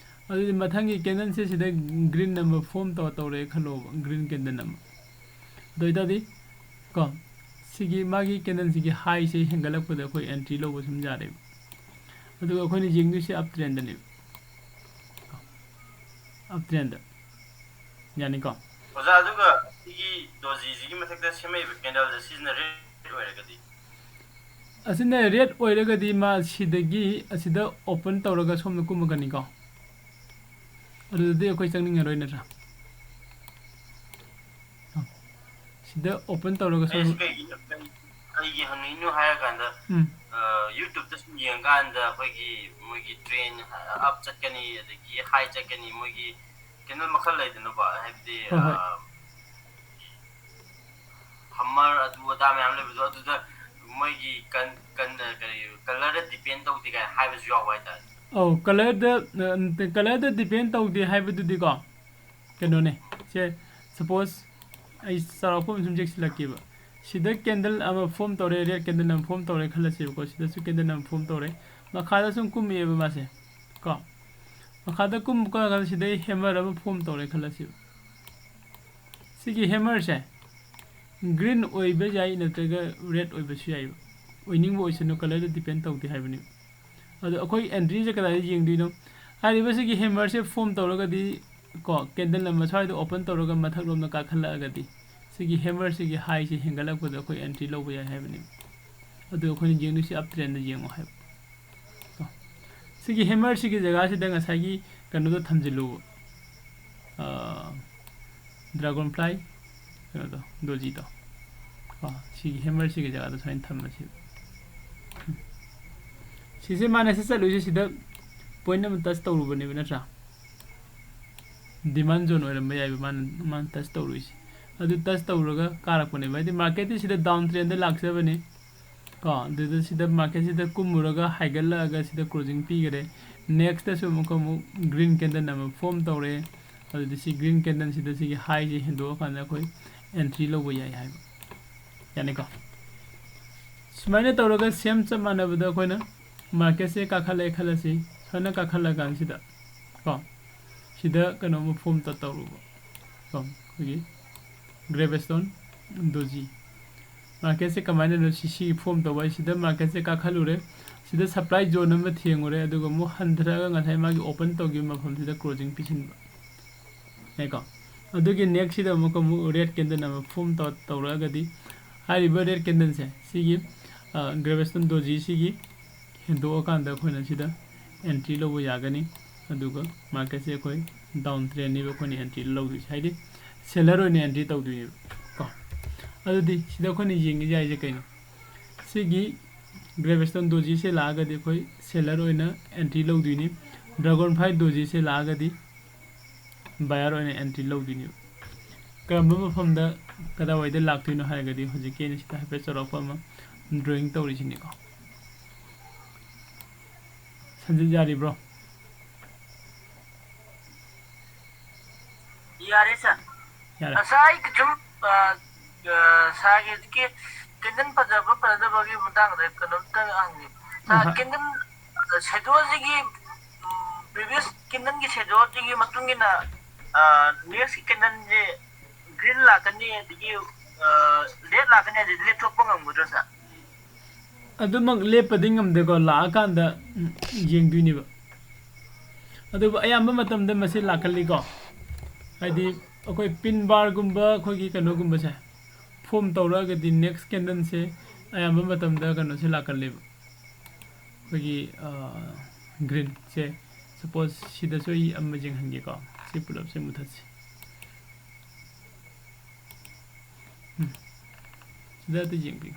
ꯑꯗꯨꯗꯤ ꯃꯊꯪꯒꯤ ꯀꯦꯟꯗꯜꯁꯦ ꯁꯤꯗ ꯒ꯭ꯔꯤꯟ ꯑꯃ ꯐꯣꯝ ꯇꯧ-, ꯇꯧꯔꯛꯑꯦ ꯈꯜꯂꯣꯕ, ꯒ꯭ꯔꯤꯟ ꯀꯦꯟꯗꯜ ꯑꯃ꯫ ꯑꯗꯨ ꯑꯣꯏꯇꯥꯔꯗꯤ ꯀꯣ, ꯁꯤꯒꯤ ꯃꯥꯒꯤ ꯀꯦꯟꯗꯜꯁꯤꯒꯤ ꯍꯥꯏꯁꯦ ꯍꯦꯟꯒꯠꯂꯛꯄꯗ ꯑꯩꯈꯣꯏ ꯑꯦꯟꯇ꯭ꯔꯤ ꯂꯧꯕ ꯁꯨꯝ ꯌꯥꯔꯦꯕ꯫ ꯑꯗꯨꯒ ꯑꯩꯈꯣꯏꯅ ꯌꯦꯡꯗꯣꯏꯁꯦ ꯑꯞ ꯇ꯭ꯔꯦꯟꯗꯅꯦꯕ꯫ ꯑꯞ ꯇ꯭ꯔꯦꯟꯗ꯫ ꯌꯥꯅꯤꯀꯣ? ꯑꯣꯖꯥ, ꯑꯗꯨꯒ ꯁꯤꯒꯤ ꯗꯣꯖꯤꯁꯤꯒꯤ ꯃꯊꯛꯇ ꯁꯦꯝꯃꯛꯏꯕ ꯀꯦꯟꯗꯜꯁꯦ ꯁꯤꯁꯤꯅ ꯔꯦꯗ ꯑꯣꯏꯔꯒꯗꯤ? ꯑꯁꯤꯅ ꯔꯦꯗ ꯑꯣꯏꯔꯒꯗꯤ ꯃꯥ ꯁꯤꯗꯒꯤ ꯑꯁꯤꯗ ꯑꯣꯄꯟ ꯇꯧꯔꯒ ꯁꯣꯝꯗ ꯀꯨꯝꯃꯒꯅꯤꯀꯣ꯫ ꯑꯗꯨꯗꯗꯤ ꯑꯩꯈꯣꯏ ꯆꯪꯅꯤꯡꯉꯔꯣꯏ ꯅꯠꯇ꯭ꯔꯥ? ꯁꯤꯗ ꯑꯣꯄꯟ ꯇꯧꯔꯒ ꯑꯩꯁꯤ ꯁꯣꯝ ꯀꯩꯒꯤꯅꯣ, ꯀꯩ-, ꯀꯩꯒꯤ ꯍꯪꯉꯛꯏꯅꯣ ꯍꯥꯏꯔꯀꯥꯟꯗ, ꯎꯝ꯫ ꯑ, YouTube-ꯇ ꯁꯨꯝ ꯌꯦꯡꯉꯀꯥꯟꯗ ꯑꯩꯈꯣꯏꯒꯤ ꯃꯣꯏꯒꯤ ꯇ꯭ꯔꯦꯟ ꯑꯞ ꯆꯠꯀꯅꯤ, ꯑꯗꯒꯤ ꯍꯥꯏ ꯆꯠꯀꯅꯤ, ꯃꯣꯏꯒꯤ ꯀꯦꯟꯗꯜ ꯃꯈꯜ ꯂꯩꯗꯅꯀꯣ, ꯍꯥꯏꯕꯗꯤ, ꯍꯣꯏ, ꯍꯣꯏ꯫ ꯑ, ꯍꯝꯃꯔ ꯑꯗꯨ ꯑꯗꯥ ꯃꯌꯥꯝ ꯂꯩꯕꯗꯣ, ꯑꯗꯨꯗ ꯃꯣꯏꯒꯤ ꯀꯟ-, ꯀꯟ-, ꯀꯔꯤ, ꯀꯂꯔꯗ ꯗꯤꯄꯦꯟ ꯇꯧꯗꯦ ꯀꯥꯏꯅ ꯍꯥꯏꯕꯁꯨ ꯌꯥꯎꯕ ꯍꯥꯏꯇꯥꯔꯦ꯫ ꯑꯧ, ꯀꯂꯔꯗ, ꯑ, ꯀꯂꯔꯗ ꯗꯤꯄꯦꯟ ꯇꯧꯗꯦ ꯍꯥꯏꯕꯗꯨꯗꯤꯀꯣ, ꯀꯩꯅꯣꯅꯦ꯫ ꯁꯦ, ꯁꯄꯣꯁ ꯑꯩ ꯆꯥꯎꯔꯥꯛꯄ ꯑꯃ ꯁꯨꯝ ꯆꯦꯛꯁꯤꯜꯂꯛꯀꯦꯕ꯫ ꯁꯤꯗ ꯀꯦꯟꯗꯜ ꯑꯃ ꯐꯣꯝ ꯇꯧꯔꯦ, ꯔꯦꯗ ꯀꯦꯟꯗꯜ ꯑꯃ ꯐꯣꯝ ꯇꯧꯔꯦ ꯈꯜꯂꯁꯦꯕꯀꯣ꯫ ꯁꯤꯗꯁꯨ ꯀꯦꯟꯗꯜ ꯑꯃ ꯐꯣꯝ ꯇꯧꯔꯦ꯫ ꯃꯈꯥꯗ ꯁꯨꯝ ꯀꯨꯝꯃꯛꯑꯦꯕ ꯃꯥꯁꯦ, ꯀꯣ꯫ ꯃꯈꯥꯗ ꯀꯨꯝꯕ ꯀꯥꯟꯗ ꯁꯤꯗꯩ ꯍꯦꯃꯔ ꯑꯃ ꯐꯣꯝ ꯇꯧꯔꯦ ꯈꯜꯂꯁꯦꯕ꯫ ꯁꯤꯒꯤ ꯍꯦꯃꯔꯁꯦ ꯒ꯭ꯔꯤꯟ ꯑꯣꯏꯕ ꯌꯥꯏ, ꯅꯠꯇ꯭ꯔꯒ ꯔꯦꯗ ꯑꯣꯏꯕꯁꯨ ꯌꯥꯏꯕ꯫ ꯑꯣꯏꯅꯤꯡꯕ ꯑꯣꯏꯁꯅꯨ, ꯀꯂꯔꯗ ꯗꯤꯄꯦꯟ ꯇꯧꯗꯦ ꯍꯥꯏꯕꯅꯦꯕ꯫ ꯑꯗꯣ ꯑꯩꯈꯣꯏ ꯑꯦꯟꯇ꯭ꯔꯤꯁꯦ ꯀꯗꯥꯏꯗ ꯌꯦꯡꯗꯣꯏꯅꯣ? ꯍꯥꯏꯔꯤꯕ ꯁꯤꯒꯤ ꯍꯦꯃꯔꯁꯦ ꯐꯣꯝ ꯇꯧꯔꯒꯗꯤ, ꯀꯣ, ꯀꯦꯟꯗꯜ ꯑꯃ ꯁ꯭ꯋꯥꯏꯗ ꯑꯣꯄꯟ ꯇꯧꯔꯒ ꯃꯊꯛꯂꯣꯝꯗ ꯀꯥꯈꯠꯂꯛꯑꯒꯗꯤ, ꯁꯤꯒꯤ ꯍꯦꯃꯔꯁꯤꯒꯤ ꯍꯥꯏꯁꯦ ꯍꯦꯟꯒꯠꯂꯛꯄꯗ ꯑꯩꯈꯣꯏ ꯑꯦꯟꯇ꯭ꯔꯤ ꯂꯧꯕ ꯌꯥꯏ ꯍꯥꯏꯕꯅꯦꯕ꯫ ꯑꯗꯨ ꯑꯩꯈꯣꯏꯅ ꯌꯦꯡꯗꯣꯏꯁꯤ ꯑꯞ ꯇ꯭ꯔꯦꯟꯗ ꯌꯦꯡꯉꯣ ꯍꯥꯏꯕ꯫ ꯀꯣ, ꯁꯤꯒꯤ ꯍꯦꯃꯔꯁꯤꯒꯤ ꯖꯒꯥꯁꯤꯗ ꯉꯁꯥꯏꯒꯤ ꯀꯩꯅꯣꯗꯣ ꯊꯝꯖꯤꯜꯂꯨꯕ, ꯑ, ꯗ꯭ꯔꯥꯒꯣꯟ ꯐ꯭ꯂꯥꯏ ꯀꯩꯅꯣꯗꯣ, ꯗꯣꯖꯤꯗꯣ꯫ ꯀꯣ, ꯁꯤꯒꯤ ꯍꯦꯃꯔꯁꯤꯒꯤ ꯖꯒꯥꯗ ꯁꯨꯃꯥꯏꯅ ꯊꯝꯃꯁꯤ꯫ ꯁꯤꯁꯦ ꯃꯥꯅ ꯁꯤ ꯆꯠꯂꯨꯏꯁꯦ ꯁꯤꯗ ꯄꯣꯏꯟ ꯑꯃ ꯇꯆ ꯇꯧꯔꯨꯕꯅꯦꯕ ꯅꯠꯇ꯭ꯔꯥ? ꯗꯤꯃꯥꯟ ꯖꯣꯟ ꯑꯣꯏꯔꯝꯕ ꯌꯥꯏꯕ ꯃꯥꯅ, ꯃꯥꯅ ꯇꯆ ꯇꯧꯔꯨꯏꯁꯦ꯫ ꯑꯗꯨ ꯇꯆ ꯇꯧꯔꯒ ꯀꯥꯔꯛꯄꯅꯦꯕ꯫ ꯍꯥꯏꯗꯤ ꯃꯥꯔꯀꯦꯠꯇꯤ ꯁꯤꯗ ꯗꯥꯎꯟ ꯇ꯭ꯔꯦꯟꯗ ꯂꯥꯛꯆꯕꯅꯤ꯫ ꯀꯣ, ꯑꯗꯨꯗ ꯁꯤꯗ ꯃꯥꯔꯀꯦꯠꯁꯤꯗ ꯀꯨꯝꯃꯨꯔꯒ ꯍꯥꯏꯒꯠꯂꯛꯑꯒ ꯁꯤꯗ ꯀ꯭ꯂꯣꯖꯤꯡ ꯄꯤꯈꯔꯦ꯫ ꯅꯦꯛꯁꯇꯁꯨ ꯑꯃꯨꯛꯀ ꯑꯃꯨꯛ ꯒ꯭ꯔꯤꯟ ꯀꯦꯟꯗꯜ ꯑꯃ ꯐꯣꯝ ꯇꯧꯔꯦ꯫ ꯑꯗꯨꯗꯤ ꯁꯤ ꯒ꯭ꯔꯤꯟ ꯀꯦꯟꯗꯜꯁꯤꯗ ꯁꯤꯒꯤ ꯍꯥꯏꯁꯦ ꯍꯦꯟꯗꯣꯛꯑꯀꯥꯟꯗ ꯑꯩꯈꯣꯏ ꯑꯦꯟꯇ꯭ꯔꯤ ꯂꯧꯕ ꯌꯥꯏ ꯍꯥꯏꯕ꯫ ꯌꯥꯅꯤꯀꯣ? ꯁꯨꯃꯥꯏꯅ ꯇꯧꯔꯒ ꯁꯦꯝ ꯆꯞ ꯃꯥꯟꯅꯕꯗ ꯑꯩꯈꯣꯏꯅ ꯃꯥꯔꯀꯦꯠꯁꯦ ꯀꯥꯈꯠꯂꯛꯑꯦ ꯈꯜꯂꯁꯤ꯫ ꯁꯨꯃꯥꯏꯅ ꯀꯥꯈꯠꯂꯀꯥꯟꯁꯤꯗ, ꯀꯣ, ꯁꯤꯗ ꯀꯩꯅꯣꯝꯃ ꯐꯣꯝ ꯇꯧꯔꯨꯕ꯫ ꯀꯣ, ꯑꯩꯈꯣꯏꯒꯤ ꯒ꯭ꯔꯦꯞ ꯏꯁꯇꯣꯟ ꯗꯣꯖꯤ꯫ ꯃꯥꯔꯀꯦꯠꯁꯦ ꯀꯃꯥꯏꯅꯅꯣ ꯁꯤ ꯁꯤꯒꯤ ꯐꯣꯝ ꯇꯧꯕ ꯍꯥꯏꯁꯤꯗ ꯃꯥꯔꯀꯦꯠꯁꯦ ꯀꯥꯈꯠꯂꯨꯔꯦ꯫ ꯁꯤꯗ ꯁꯄ꯭ꯂꯥꯏ ꯖꯣꯟ ꯑꯃ ꯊꯦꯡꯉꯨꯔꯦ, ꯑꯗꯨꯒ ꯑꯃꯨꯛ ꯍꯟꯊꯔꯛꯑꯒ ꯉꯁꯥꯏ ꯃꯥꯒꯤ ꯑꯣꯄꯟ ꯇꯧꯈꯤꯕ ꯃꯐꯝꯁꯤꯗ ꯀ꯭ꯂꯣꯖꯤꯡ ꯄꯤꯁꯤꯟꯕ꯫ ꯌꯥꯏꯀꯣ? ꯑꯗꯨꯒꯤ ꯅꯦꯛꯁꯁꯤꯗ ꯑꯃꯨꯛꯀ ꯑꯃꯨꯛ ꯔꯦꯗ ꯀꯦꯟꯗꯜ ꯑꯃ ꯐꯣꯝ ꯇꯧꯔꯛꯑꯒꯗꯤ, ꯍꯥꯏꯔꯤꯕ ꯔꯦꯗ ꯀꯦꯟꯗꯜꯁꯦ ꯁꯤꯒꯤ ꯒ꯭ꯔꯦꯚꯤꯁꯇꯣꯟ ꯗꯣꯖꯤ ꯁꯤꯒꯤ ꯍꯦꯟꯗꯣꯛꯑꯀꯥꯟꯗ ꯑꯩꯈꯣꯏꯅ ꯁꯤꯗ ꯑꯦꯟꯇ꯭ꯔꯤ ꯂꯧꯕ ꯌꯥꯒꯅꯤ꯫ ꯑꯗꯨꯒ ꯃꯥꯔꯀꯦꯠꯁꯦ ꯑꯩꯈꯣꯏ ꯗꯥꯎꯟ ꯇ꯭ꯔꯦꯟꯅꯦꯕ ꯑꯩꯈꯣꯏꯅ ꯑꯦꯟꯇ꯭ꯔꯤ ꯂꯧꯗꯣꯏꯁꯦ, ꯍꯥꯏꯗꯤ ꯁꯦꯂꯔ ꯑꯣꯏꯅ ꯑꯦꯟꯇ꯭ꯔꯤ ꯇꯧꯗꯣꯏꯅꯦꯕ ꯀꯣ꯫ ꯑꯗꯨꯗꯤ ꯁꯤꯗ ꯑꯩꯈꯣꯏꯅ ꯌꯦꯡꯒꯦ ꯌꯥꯏꯁꯦ ꯀꯩꯅꯣ? ꯁꯤꯒꯤ ꯒ꯭ꯔꯦꯚꯤꯁꯇꯣꯟ ꯗꯣꯖꯤꯁꯦ ꯂꯥꯛꯑꯒꯗꯤ ꯑꯩꯈꯣꯏ ꯁꯦꯂꯔ ꯑꯣꯏꯅ ꯑꯦꯟꯇ꯭ꯔꯤ ꯂꯧꯗꯣꯏꯅꯤ꯫ ꯗ꯭ꯔꯥꯒꯣꯟ ꯐ꯭ꯂꯥꯏ ꯗꯣꯖꯤꯁꯦ ꯂꯥꯛꯑꯒꯗꯤ ꯕꯥꯌꯔ ꯑꯣꯏꯅ ꯑꯦꯟꯇ꯭ꯔꯤ ꯂꯧꯗꯣꯏꯅꯦꯕ꯫ ꯀꯔꯝꯕ ꯃꯐꯝꯗ ꯀꯗꯥꯏꯋꯥꯏꯗ ꯂꯥꯛꯇꯣꯏꯅꯣ ꯍꯥꯏꯔꯒꯗꯤ ꯍꯧꯖꯤꯛꯀꯤ ꯑꯩꯅ ꯁꯤꯗ ꯍꯥꯏꯐꯦꯠ ꯆꯥꯎꯔꯥꯛꯄ ꯑꯃ ꯗ꯭ꯔꯣꯌꯤꯡ ꯇꯧꯔꯤꯁꯤꯅꯤꯀꯣ꯫ ꯁꯟꯖꯤꯠ ꯌꯥꯔꯤꯕ꯭ꯔꯣ? ꯌꯥꯔꯦ ꯁꯥꯔ꯫ ꯌꯥꯔꯦ꯫ ꯉꯁꯥꯏ ꯁꯨꯝ, ꯑ, ꯑ, ꯁꯥꯔꯒꯤ ꯍꯧꯖꯤꯛꯀꯤ ꯀꯦꯟꯗꯜ ꯐꯖꯕ ꯐꯖꯗꯕꯒꯤ ꯃꯇꯥꯡꯗ ꯀꯩꯅꯣꯝꯇ ꯍꯪꯒꯦ꯫ ꯁꯥꯔ, ꯑꯍ꯫ ꯀꯦꯟꯗꯜ, ꯑ, ꯁꯦꯗꯣꯜꯁꯤꯒꯤ, ꯎꯝ, previous ꯀꯦꯟꯗꯜꯒꯤ ꯁꯦꯗꯣꯜꯁꯤꯒꯤ ꯃꯇꯨꯡ ꯏꯟꯅ, ꯑ, next ꯀꯦꯟꯗꯜꯁꯦ green ꯂꯥꯛꯀꯅꯤ, ꯑꯗꯒꯤ, ꯑ, red ꯂꯥꯛꯀꯅꯤ ꯍꯥꯏꯁꯦ ꯂꯦꯞꯊꯣꯛꯄ ꯉꯝꯒꯗ꯭ꯔꯥ, ꯁꯥꯔ? ꯑꯗꯨꯃꯛ ꯂꯦꯞꯄꯗꯤ ꯉꯝꯗꯦꯀꯣ, ꯂꯥꯛꯑꯀꯥꯟꯗ, ꯎꯝ, ꯌꯦꯡꯗꯣꯏꯅꯦꯕ꯫ ꯑꯗꯨꯕꯨ ꯑꯌꯥꯝꯕ ꯃꯇꯝꯗ ꯃꯁꯤ ꯂꯥꯛꯀꯜꯂꯤꯀꯣ, ꯍꯥꯏꯗꯤ ꯑꯩꯈꯣꯏ ꯄꯤꯟ ꯕꯥꯔꯒꯨꯝꯕ, ꯑꯩꯈꯣꯏꯒꯤ ꯀꯩꯅꯣꯒꯨꯝꯕꯁꯦ ꯐꯣꯝ ꯇꯧꯔꯛꯑꯒꯗꯤ ꯅꯦꯛꯁ ꯀꯦꯟꯗꯜꯁꯦ ꯑꯌꯥꯝꯕ ꯃꯇꯝꯗ ꯀꯩꯅꯣꯁꯦ ꯂꯥꯛꯀꯜꯂꯦꯕ, ꯑꯩꯈꯣꯏꯒꯤ, ꯑ, ꯒ꯭ꯔꯤꯟꯁꯦ꯫ ꯁꯄꯣꯁ ꯁꯤꯗꯁꯨ ꯑꯩ ꯑꯃ ꯌꯦꯡꯍꯟꯒꯦꯀꯣ, ꯁꯤ ꯄꯨꯂꯞꯁꯦ ꯃꯨꯊꯠꯁꯤ꯫ ꯎꯝ꯫ ꯁꯤꯗ ꯑꯝꯇ ꯌꯦꯡꯕꯤꯌꯨ꯫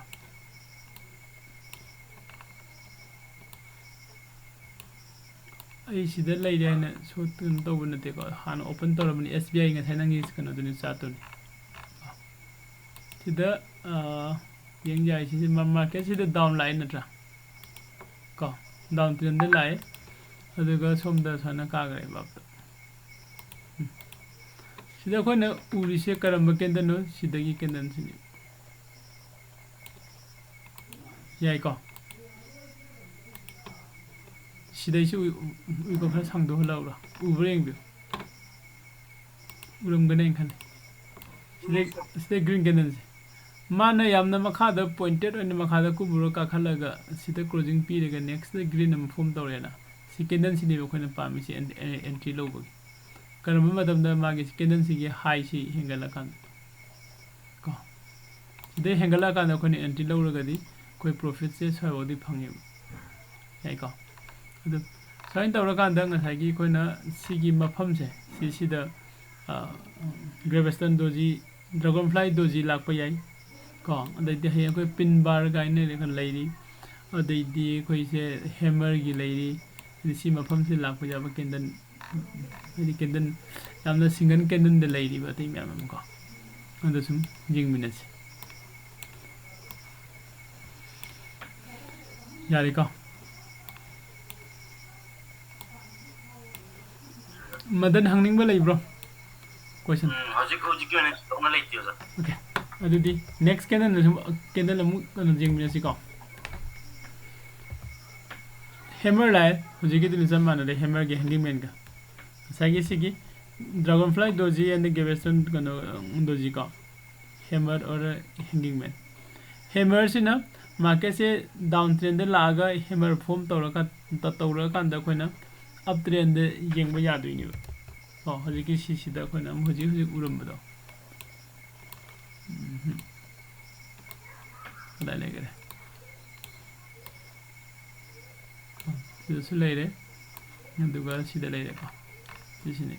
ꯑꯩ ꯁꯤꯗ ꯂꯩꯔꯦ ꯍꯥꯏꯅ ꯁꯣ ꯀꯩꯅꯣ ꯇꯧꯕ ꯅꯠꯇꯦꯀꯣ, ꯍꯥꯟꯅ ꯑꯣꯄꯟ ꯇꯧꯔꯕꯅꯤ꯫ ꯑꯦꯁ ꯕꯤ ꯑꯥꯏ ꯉꯁꯥꯏ ꯅꯪꯒꯤ ꯀꯩꯅꯣꯗꯨꯅꯤ, ꯆꯥꯔꯠꯇꯨꯅꯤ꯫ ꯁꯤꯗ, ꯑ, ꯌꯦꯡ ꯌꯥꯏ, ꯁꯤꯁꯦ ꯃꯥꯔꯀꯦꯠꯁꯤꯗ ꯗꯥꯎꯟ ꯂꯥꯛꯑꯦ ꯅꯠꯇ꯭ꯔꯥ? ꯀꯣ, ꯗꯥꯎꯟ ꯇ꯭ꯔꯦꯟꯗ ꯂꯥꯛꯑꯦ, ꯑꯗꯨꯒ ꯁꯣꯝꯗ ꯁꯨꯃꯥꯏꯅ ꯀꯥꯈ꯭ꯔꯦꯕ ꯑꯞꯇ꯫ ꯎꯝ꯫ ꯁꯤꯗ ꯑꯩꯈꯣꯏꯅ ꯎꯔꯤꯁꯦ ꯀꯔꯝꯕ ꯀꯦꯟꯗꯜꯅꯣ? ꯁꯤꯗꯒꯤ ꯀꯦꯟꯗꯜꯁꯤꯅꯤ꯫ ꯌꯥꯏꯀꯣ? ꯁꯤꯗꯩꯁꯤ ꯎꯏ-, ꯎꯏꯀꯣ, ꯈꯔ ꯁꯥꯡꯗꯣꯛꯍꯜꯂꯛꯎꯔꯣ? ꯎꯕ꯭ꯔꯥ ꯌꯦꯡꯕꯤꯌꯨ꯫ ꯎꯔꯝꯒꯅꯤ ꯑꯩꯅ ꯈꯜꯂꯤ꯫ ꯁꯤꯗꯩ, ꯁꯤꯗꯩ ꯒ꯭ꯔꯤꯟ ꯀꯦꯟꯗꯜꯁꯦ꯫ ꯃꯥꯅ ꯌꯥꯝꯅ ꯃꯈꯥꯗ pointed ꯑꯣꯏꯅ ꯃꯈꯥꯗ ꯀꯨꯝꯃꯨꯔ ꯀꯥꯈꯠꯂꯒ ꯁꯤꯗ closing ꯄꯤꯔꯒ next green ꯑꯃ form ꯇꯧꯔꯦꯅ꯫ ꯁꯤ candle ꯁꯤꯅꯦꯕ ꯑꯩꯈꯣꯏꯅ ꯄꯥꯝꯃꯤꯁꯦ, en- en- entry ꯂꯧꯕꯒꯤ꯫ ꯀꯔꯝꯕ ꯃꯇꯝꯗ ꯃꯥꯒꯤ candle ꯁꯤꯒꯤ high ꯁꯤ ꯍꯦꯟꯒꯠꯂꯀꯥꯟꯗ ꯀꯣ, ꯁꯤꯗꯩ ꯍꯦꯟꯒꯠꯂꯛꯑꯀꯥꯟꯗ ꯑꯩꯈꯣꯏꯅ entry ꯂꯧꯔꯒꯗꯤ ꯑꯩꯈꯣꯏ profit ꯁꯦ ꯁ꯭ꯋꯥꯏꯐꯥꯎꯗꯤ ꯐꯪꯉꯦꯕ꯫ ꯌꯥꯏꯀꯣ? ꯑꯗꯨ ꯁꯨꯃꯥꯏꯅ ꯇꯧꯔꯀꯥꯟꯗ ꯉꯁꯥꯏꯒꯤ ꯑꯩꯈꯣꯏꯅ ꯁꯤꯒꯤ ꯃꯐꯝꯁꯦ, ꯁꯤꯁꯤꯗ, ꯑ, Gravestone Doji, Dragonfly Doji ꯂꯥꯛꯄ ꯌꯥꯏ ꯀꯣ꯫ ꯑꯗꯩꯗꯤ ꯍꯌꯦꯡ ꯑꯩꯈꯣꯏ pin bar ꯀꯥꯏꯅ ꯂꯩꯔꯤ, ꯑꯗꯩꯗꯤ ꯑꯩꯈꯣꯏꯁꯦ hammer ꯒꯤ ꯂꯩꯔꯤ, ꯑꯗꯩ ꯁꯤ ꯃꯐꯝꯁꯤꯗ ꯂꯥꯛꯄ ꯌꯥꯕ candle, ꯍꯥꯏꯗꯤ candle ꯌꯥꯝꯅ single candle ꯗ ꯂꯩꯔꯤꯕ ꯑꯇꯩ ꯃꯌꯥꯝ ꯑꯃ ꯀꯣ꯫ ꯑꯗꯨ ꯁꯨꯝ ꯌꯦꯡꯃꯤꯟꯅꯁꯤ꯫ ꯌꯥꯔꯦꯀꯣ? ꯃꯗꯟ, ꯍꯪꯅꯤꯡꯕ ꯂꯩꯕ꯭ꯔꯣ? Question꯫ ꯎꯝ, ꯍꯧꯖꯤꯛ, ꯍꯧꯖꯤꯛꯀꯤ ꯑꯣꯏꯅ ꯊꯣꯏꯗꯣꯛꯅ ꯂꯩꯇꯦ, ꯑꯣꯖꯥ꯫ Okay꯫ ꯑꯗꯨꯗꯤ next candle ꯗ ꯁꯨꯝ, candle ꯑꯃꯨꯛ ꯀꯩꯅꯣ ꯌꯦꯡꯃꯤꯟꯅꯁꯤꯀꯣ꯫ Hammer ꯂꯥꯛꯑꯦ, ꯍꯧꯖꯤꯛꯀꯤꯗꯨꯅ ꯆꯞ ꯃꯥꯟꯅꯔꯦ, hammer ꯒꯤ hanging man ꯒ꯫ ꯉꯁꯥꯏꯒꯤ ꯁꯤꯒꯤ Dragonfly Doji and the Gravestone ꯀꯩꯅꯣ, Doji ꯀꯣ꯫ Hammer or hanging man꯫ Hammer ꯁꯤꯅ market ꯁꯦ down trend ꯗ ꯂꯥꯛꯑꯒ hammer form ꯇꯧꯔꯀꯥꯟ-, ꯇꯧꯔꯀꯥꯟꯗ ꯑꯩꯈꯣꯏꯅ up trend ꯗ ꯌꯦꯡꯕ ꯌꯥꯗꯣꯏꯅꯦꯕ꯫ ꯀꯣ, ꯍꯧꯖꯤꯛꯀꯤ ꯁꯤꯁꯤꯗ ꯑꯩꯈꯣꯏꯅ ꯑꯃꯨꯛ ꯍꯧꯖꯤꯛ ꯍꯧꯖꯤꯛ ꯎꯔꯝꯕꯗꯣ꯫ ꯎꯝꯍꯨꯝ꯫ ꯀꯗꯥꯏ ꯂꯩꯈꯔꯦ? ꯁꯤꯗꯁꯨ ꯂꯩꯔꯦ, ꯑꯗꯨꯒ ꯁꯤꯗ ꯂꯩꯔꯦꯀꯣ꯫ ꯁꯤꯁꯤꯅꯤ꯫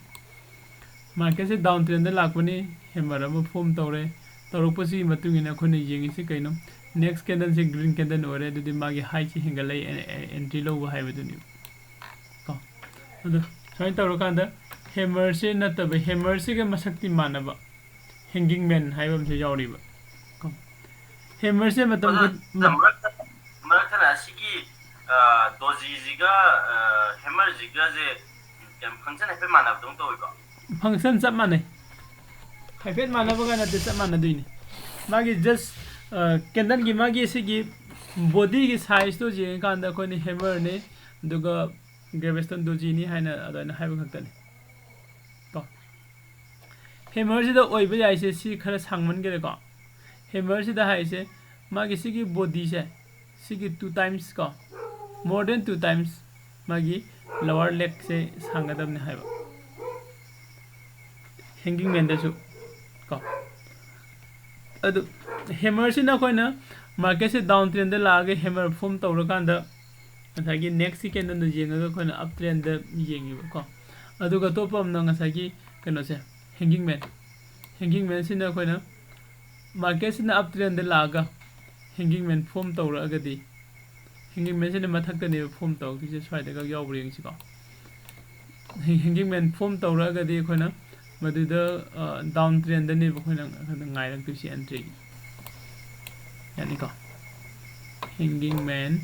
Market ꯁꯦ down trend ꯗ ꯂꯥꯛꯄꯅꯤ, hammer ꯑꯃ form ꯇꯧꯔꯦ꯫ ꯇꯧꯔꯛꯄꯁꯤꯒꯤ ꯃꯇꯨꯡ ꯏꯟꯅ ꯑꯩꯈꯣꯏꯅ ꯌꯦꯡꯉꯤꯁꯤ ꯀꯩꯅꯣ? Next candle ꯁꯦ green candle ꯑꯣꯏꯔꯦ, ꯑꯗꯨꯗꯤ ꯃꯥꯒꯤ high ꯁꯤ ꯍꯦꯟꯒꯠꯂꯛꯏ, ꯑꯦ-, ꯑꯦ-, entry ꯂꯧꯕ ꯍꯥꯏꯕꯗꯨꯅꯤ꯫ ꯀꯣ꯫ ꯑꯗꯣ ꯁꯨꯃꯥꯏꯅ ꯇꯧꯔꯀꯥꯟꯗ hammer ꯁꯦ ꯅꯠꯇꯕ, hammer ꯁꯤꯒ ꯃꯁꯛꯇꯤ ꯃꯥꯟꯅꯕ hanging man ꯍꯥꯏꯕ ꯑꯃꯁꯨ ꯌꯥꯎꯔꯤꯕ꯫ ꯀꯣ꯫ Hammer ꯁꯦ ꯃꯇꯝ ꯑꯗꯣ ꯈꯨ-, ꯃꯔꯛ-, ꯃꯔꯛ ꯊꯠꯅ ꯑꯁꯤꯒꯤ, ꯑ, Doji ꯁꯤꯒ, ꯑ, hammer ꯁꯤꯒꯁꯦ ꯀꯩꯅꯣ function ꯍꯥꯏꯐꯦꯠ ꯃꯥꯟꯅꯕꯗꯧꯅ ꯇꯧꯋꯤꯀꯣ? Function ꯆꯞ ꯃꯥꯟꯅꯩ꯫ ꯍꯥꯏꯐꯦꯠ ꯃꯥꯟꯅꯕꯒ ꯅꯠꯇꯦ, ꯆꯞ ꯃꯥꯟꯅꯗꯣꯏꯅꯤ꯫ ꯃꯥꯒꯤ just, ꯑ, candle ꯒꯤ ꯃꯥꯒꯤ ꯁꯤꯒꯤ body ꯒꯤ size ꯇꯣ ꯌꯦꯡꯉꯀꯥꯟꯗ ꯑꯩꯈꯣꯏꯅ hammer ꯅꯤ, ꯑꯗꯨꯒ Gravestone Doji ꯅꯤ ꯍꯥꯏꯅ ꯑꯗꯨꯃꯥꯏꯅ ꯍꯥꯏꯕ ꯈꯛꯇꯅꯤ꯫ ꯀꯣ꯫ Hammer ꯁꯤꯗ ꯑꯣꯏꯕ ꯌꯥꯏꯁꯦ ꯁꯤ ꯈꯔ ꯁꯥꯡꯃꯟꯈꯔꯦꯀꯣ꯫ ꯍꯦꯃꯔꯁꯤꯗ ꯍꯥꯏꯁꯦ ꯃꯥꯒꯤ ꯁꯤꯒꯤ ꯕꯣꯗꯤꯁꯦ, ꯁꯤꯒꯤ two times ꯀꯣ, more than two times ꯃꯥꯒꯤ lower legꯁꯦ ꯁꯥꯡꯒꯗꯕꯅꯤ ꯍꯥꯏꯕ ꯍꯦꯡꯒꯤꯡ ꯃꯦꯟꯗꯁꯨ ꯀꯣ꯫ ꯑꯗꯨ ꯍꯦꯃꯔꯁꯤꯅ ꯑꯩꯈꯣꯏꯅ ꯃꯥꯔꯀꯦꯠꯁꯦ ꯗꯥꯎꯟ ꯇ꯭ꯔꯦꯟꯗ ꯂꯥꯛꯑꯒ ꯍꯦꯃꯔ ꯐꯣꯝ ꯇꯧꯔꯀꯥꯟꯗ ꯉꯁꯥꯏꯒꯤ ꯅꯦꯛꯁꯀꯤ ꯀꯦꯟꯗꯜꯗ ꯌꯦꯡꯉꯒ ꯑꯩꯈꯣꯏꯅ ꯑꯞ ꯇ꯭ꯔꯦꯟꯗ ꯌꯦꯡꯉꯤꯕꯀꯣ꯫ ꯑꯗꯨꯒ ꯑꯇꯣꯞꯄ ꯑꯃꯅ ꯉꯁꯥꯏꯒꯤ ꯀꯩꯅꯣꯁꯦ, ꯍꯦꯡꯒꯤꯡ ꯃꯦꯟ꯫ ꯍꯦꯡꯒꯤꯡ ꯃꯦꯟꯁꯤꯅ ꯑꯩꯈꯣꯏꯅ ꯃꯥꯔꯀꯦꯠꯁꯤꯅ ꯑꯞ ꯇ꯭ꯔꯦꯟꯗ ꯂꯥꯛꯑꯒ ꯍꯦꯡꯒꯤꯡ ꯃꯦꯟ ꯐꯣꯝ ꯇꯧꯔꯛꯑꯒꯗꯤ, ꯍꯦꯡꯒꯤꯡ ꯃꯦꯟꯁꯤꯅ ꯃꯊꯛꯇꯅꯦꯕ ꯐꯣꯝ ꯇꯧꯔꯛꯇꯣꯏꯁꯦ, ꯁ꯭ꯋꯥꯏꯗꯒ ꯌꯥꯎꯕ꯭ꯔꯥ ꯌꯦꯡꯁꯤꯀꯣ꯫ ꯍꯦꯡꯒꯤꯡ ꯃꯦꯟ ꯐꯣꯝ ꯇꯧꯔꯛꯑꯒꯗꯤ ꯑꯩꯈꯣꯏꯅ ꯃꯗꯨꯗ ꯗꯥꯎꯟ ꯇ꯭ꯔꯦꯟꯗꯅꯦꯕ ꯑꯩꯈꯣꯏꯅ ꯉꯥꯏꯔꯛꯇꯣꯏꯁꯦ ꯑꯦꯟꯇ꯭ꯔꯤꯒꯤ꯫ ꯌꯥꯅꯤꯀꯣ? ꯍꯦꯡꯒꯤꯡ ꯃꯦꯟ꯫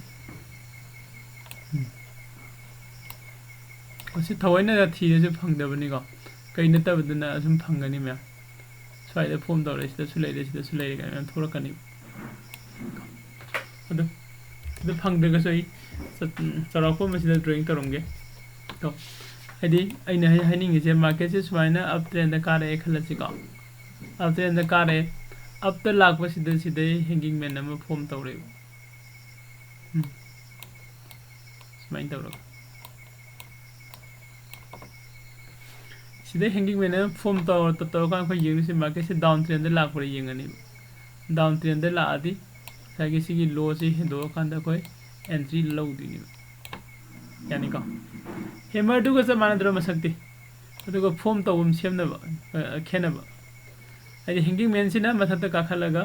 ꯎꯝ꯫ ꯃꯁꯤ ꯊꯑꯣꯏꯅ ꯊꯤꯔꯁꯨ ꯐꯪꯗꯕꯅꯤꯀꯣ꯫ ꯀꯩ ꯅꯠꯇꯕꯗꯅ ꯑꯗꯨꯝ ꯐꯪꯒꯅꯤ ꯃꯌꯥꯝ꯫ ꯁ꯭ꯋꯥꯏꯗ ꯐꯣꯝ ꯇꯧꯔꯦ, ꯁꯤꯗꯁꯨ ꯂꯩꯔꯦ, ꯁꯤꯗꯁꯨ ꯂꯩꯔꯦ ꯀꯥꯏꯅ ꯃꯌꯥꯝ ꯊꯣꯛꯂꯛꯀꯅꯤ꯫ ꯑꯗꯨ, ꯑꯗꯨ ꯐꯪꯗ꯭ꯔꯒꯁꯨ ꯑꯩ ꯆꯠ-, ꯆꯥꯎꯔꯥꯛꯄ ꯑꯃ ꯁꯤꯗ ꯗ꯭ꯔꯣꯌꯤꯡ ꯇꯧꯔꯝꯒꯦ꯫ ꯀꯣ꯫ ꯍꯥꯏꯗꯤ ꯑꯩꯅ ꯍꯥꯏ-, ꯍꯥꯏꯅꯤꯡꯉꯤꯁꯦ ꯃꯥꯔꯀꯦꯠꯁꯦ ꯁꯨꯃꯥꯏꯅ ꯑꯞ ꯇ꯭ꯔꯦꯟꯗ ꯀꯥꯔꯛꯑꯦ ꯈꯜꯂꯁꯤꯀꯣ꯫ ꯑꯞ ꯇ꯭ꯔꯦꯟꯗ ꯀꯥꯔꯛꯑꯦ꯫ ꯑꯞꯇ ꯂꯥꯛꯄꯁꯤꯗ ꯁꯤꯗꯩ ꯍꯦꯡꯒꯤꯡ ꯃꯦꯟ ꯑꯃ ꯐꯣꯝ ꯇꯧꯔꯦꯕ꯫ ꯎꯝ꯫ ꯁꯨꯃꯥꯏꯅ ꯇꯧꯔꯒ꯫ ꯁꯤꯗ ꯍꯦꯡꯒꯤꯡ ꯃꯦꯟ ꯑꯃ ꯐꯣꯝ ꯇꯧꯔ, ꯇꯧꯔꯀꯥꯟꯗ ꯑꯩꯈꯣꯏ ꯌꯦꯡꯗꯣꯏꯁꯦ ꯃꯥꯔꯀꯦꯠꯁꯦ ꯗꯥꯎꯟ ꯇ꯭ꯔꯦꯟꯗ ꯂꯥꯛꯄ꯭ꯔꯥ ꯌꯦꯡꯉꯅꯤꯕ꯫ ꯗꯥꯎꯟ ꯇ꯭ꯔꯦꯟꯗ ꯂꯥꯛꯑꯗꯤ ꯉꯁꯥꯏꯒꯤ ꯁꯤꯒꯤ ꯂꯣꯁꯤ ꯍꯦꯟꯗꯣꯛꯑꯀꯥꯟꯗ ꯑꯩꯈꯣꯏ ꯑꯦꯟꯇ꯭ꯔꯤ ꯂꯧꯗꯣꯏꯅꯦꯕ꯫ ꯌꯥꯅꯤꯀꯣ? ꯍꯦꯃꯔꯗꯨꯒ ꯆꯞ ꯃꯥꯟꯅꯗ꯭ꯔꯣ ꯃꯁꯛꯇꯤ? ꯑꯗꯨꯒ ꯐꯣꯝ ꯇꯧꯐꯝ ꯁꯦꯝꯅꯕ, ꯑ, ꯈꯦꯠꯅꯕ꯫ ꯍꯥꯏꯗꯤ ꯍꯦꯡꯒꯤꯡ ꯃꯦꯟꯁꯤꯅ ꯃꯊꯛꯇ ꯀꯥꯈꯠꯂꯒ